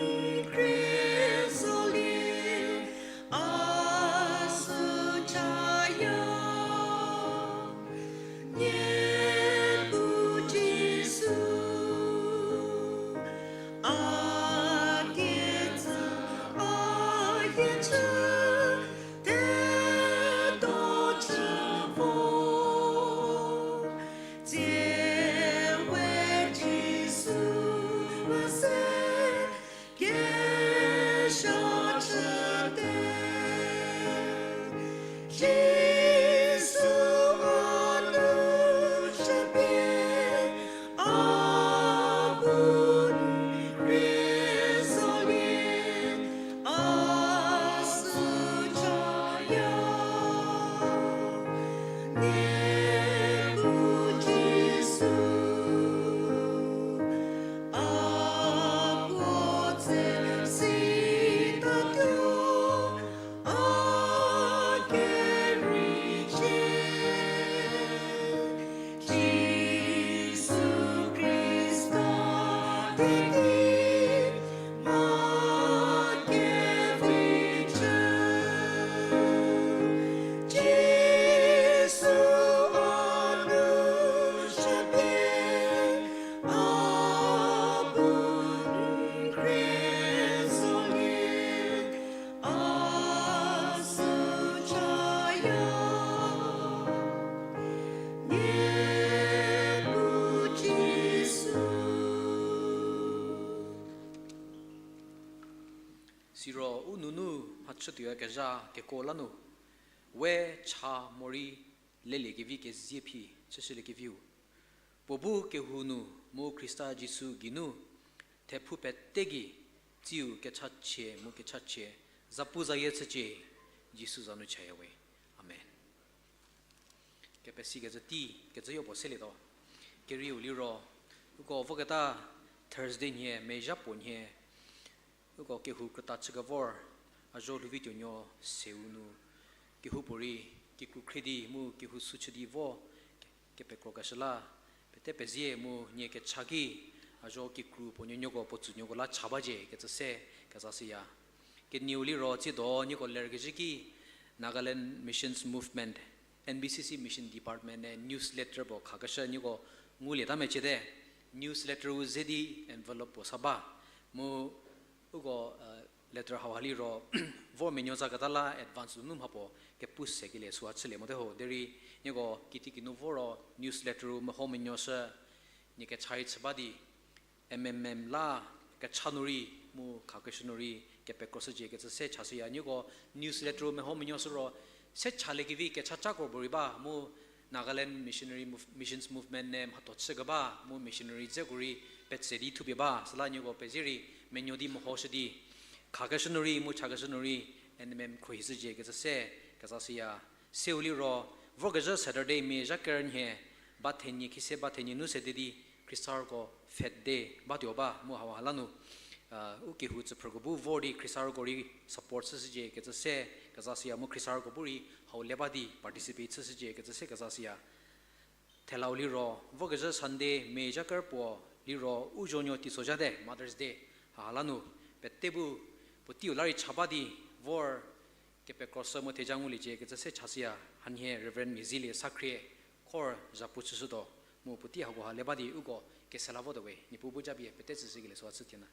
khrie zolie, a sü chaya. Niepuu Jisu, a ketsü, a yiechü, teto chü vo. Tsie we Jisu se, kesha chüte. Jisu a nu chüpie, a bu n khrie zolie, a sü chaya. Niepuu Jisu, a puo tse sitatuo, a keriecie. Jisu Khrista teiki mha kevi chü. Jisu a nu chüpie, a bu n khrie zolie, a sü chaya. Niepuu Jisu. Siro u nunu mhachütuoyakezha kekuo la nu, we cha morei leliekevi kezie phi chüshüliekeviu, puo bu kehou nu mu Khrista Jisu geinu, thephou pete gei, tsiu kechachie mu kechachie, zapuzayie chücie, Jisu za nu chaya we. Amen. Kepesikecü tei, kecüyo puo selietuo. Kerieu liro, uko voketa Thursday nhie, mezha puo nhie, uko kehou krüta chükevor, a zho lhouvi tuonuo seu nu, kehoupuorei, kikru khrie di mu kehou sü chü di vo, ke-, kepekrokeshü la, pete pezie mu nie kecha ki, a zho kikru puo nuonuoko puo tsünuoko la cha bacie kecü se kezashüya. Kenieu liro tsiedo nieko lerkezhü ki, N B C C Mission Department ne newsletter puo khakeshü nieko ngulieta mecüte, newsletter-u ze di envelope puo sa ba, mu uko letter hauha liro vor menuo zaketa la advance nu mhapuo kepu sekelie süha chülie mote ho derei nieko kitiekinu voro newsletter-u meho menuoshü, nie kecha rei chü ba di, M M M la kecha nu rei mu khakeshü nu rei kepekroshücie kecü se chashüya. Nieko newsletter-u meho menuoshü ro se chaliekevi kechacako puorei ba mu Nagaland Missionary Mov-, Missions Movement ne mhatho chükeba mu missionary dzeko rei petse di thupie ba süla nieko pezie rei menuo di mehoshü di khakeshü nu rei mu chakeshü nu rei N M M khruohishücie kecü se kezashüya. Seu liro, vorkezhü Saturday, May zha ker nhie, ba thenie khise ba thenie nu sede di Khristarko Faith Day batuo ba mu hauha la nu u kehou tsüphrüko bu vor di Khristarko rei support chüshücie kecü se kezashüya mu Khristarko bu rei hau le ba di participate chüshücie kecü se kezashüya. Thelau liro, vorkezhü Sunday, May zha ker puo liro u zonuo teisozha te, Mother's Day haha la nu pete bu puoteiu la rei cha ba di vor kepekroshü mu theja nguliecie kecü se chashüya. Hanhie Reverend Mizilie Sakhrie khor zhapu chüshütuo mu puotei hakoha le ba di uko kesela votuo we, Niepuu bu japie pete tsüshükelie süha chü thie na.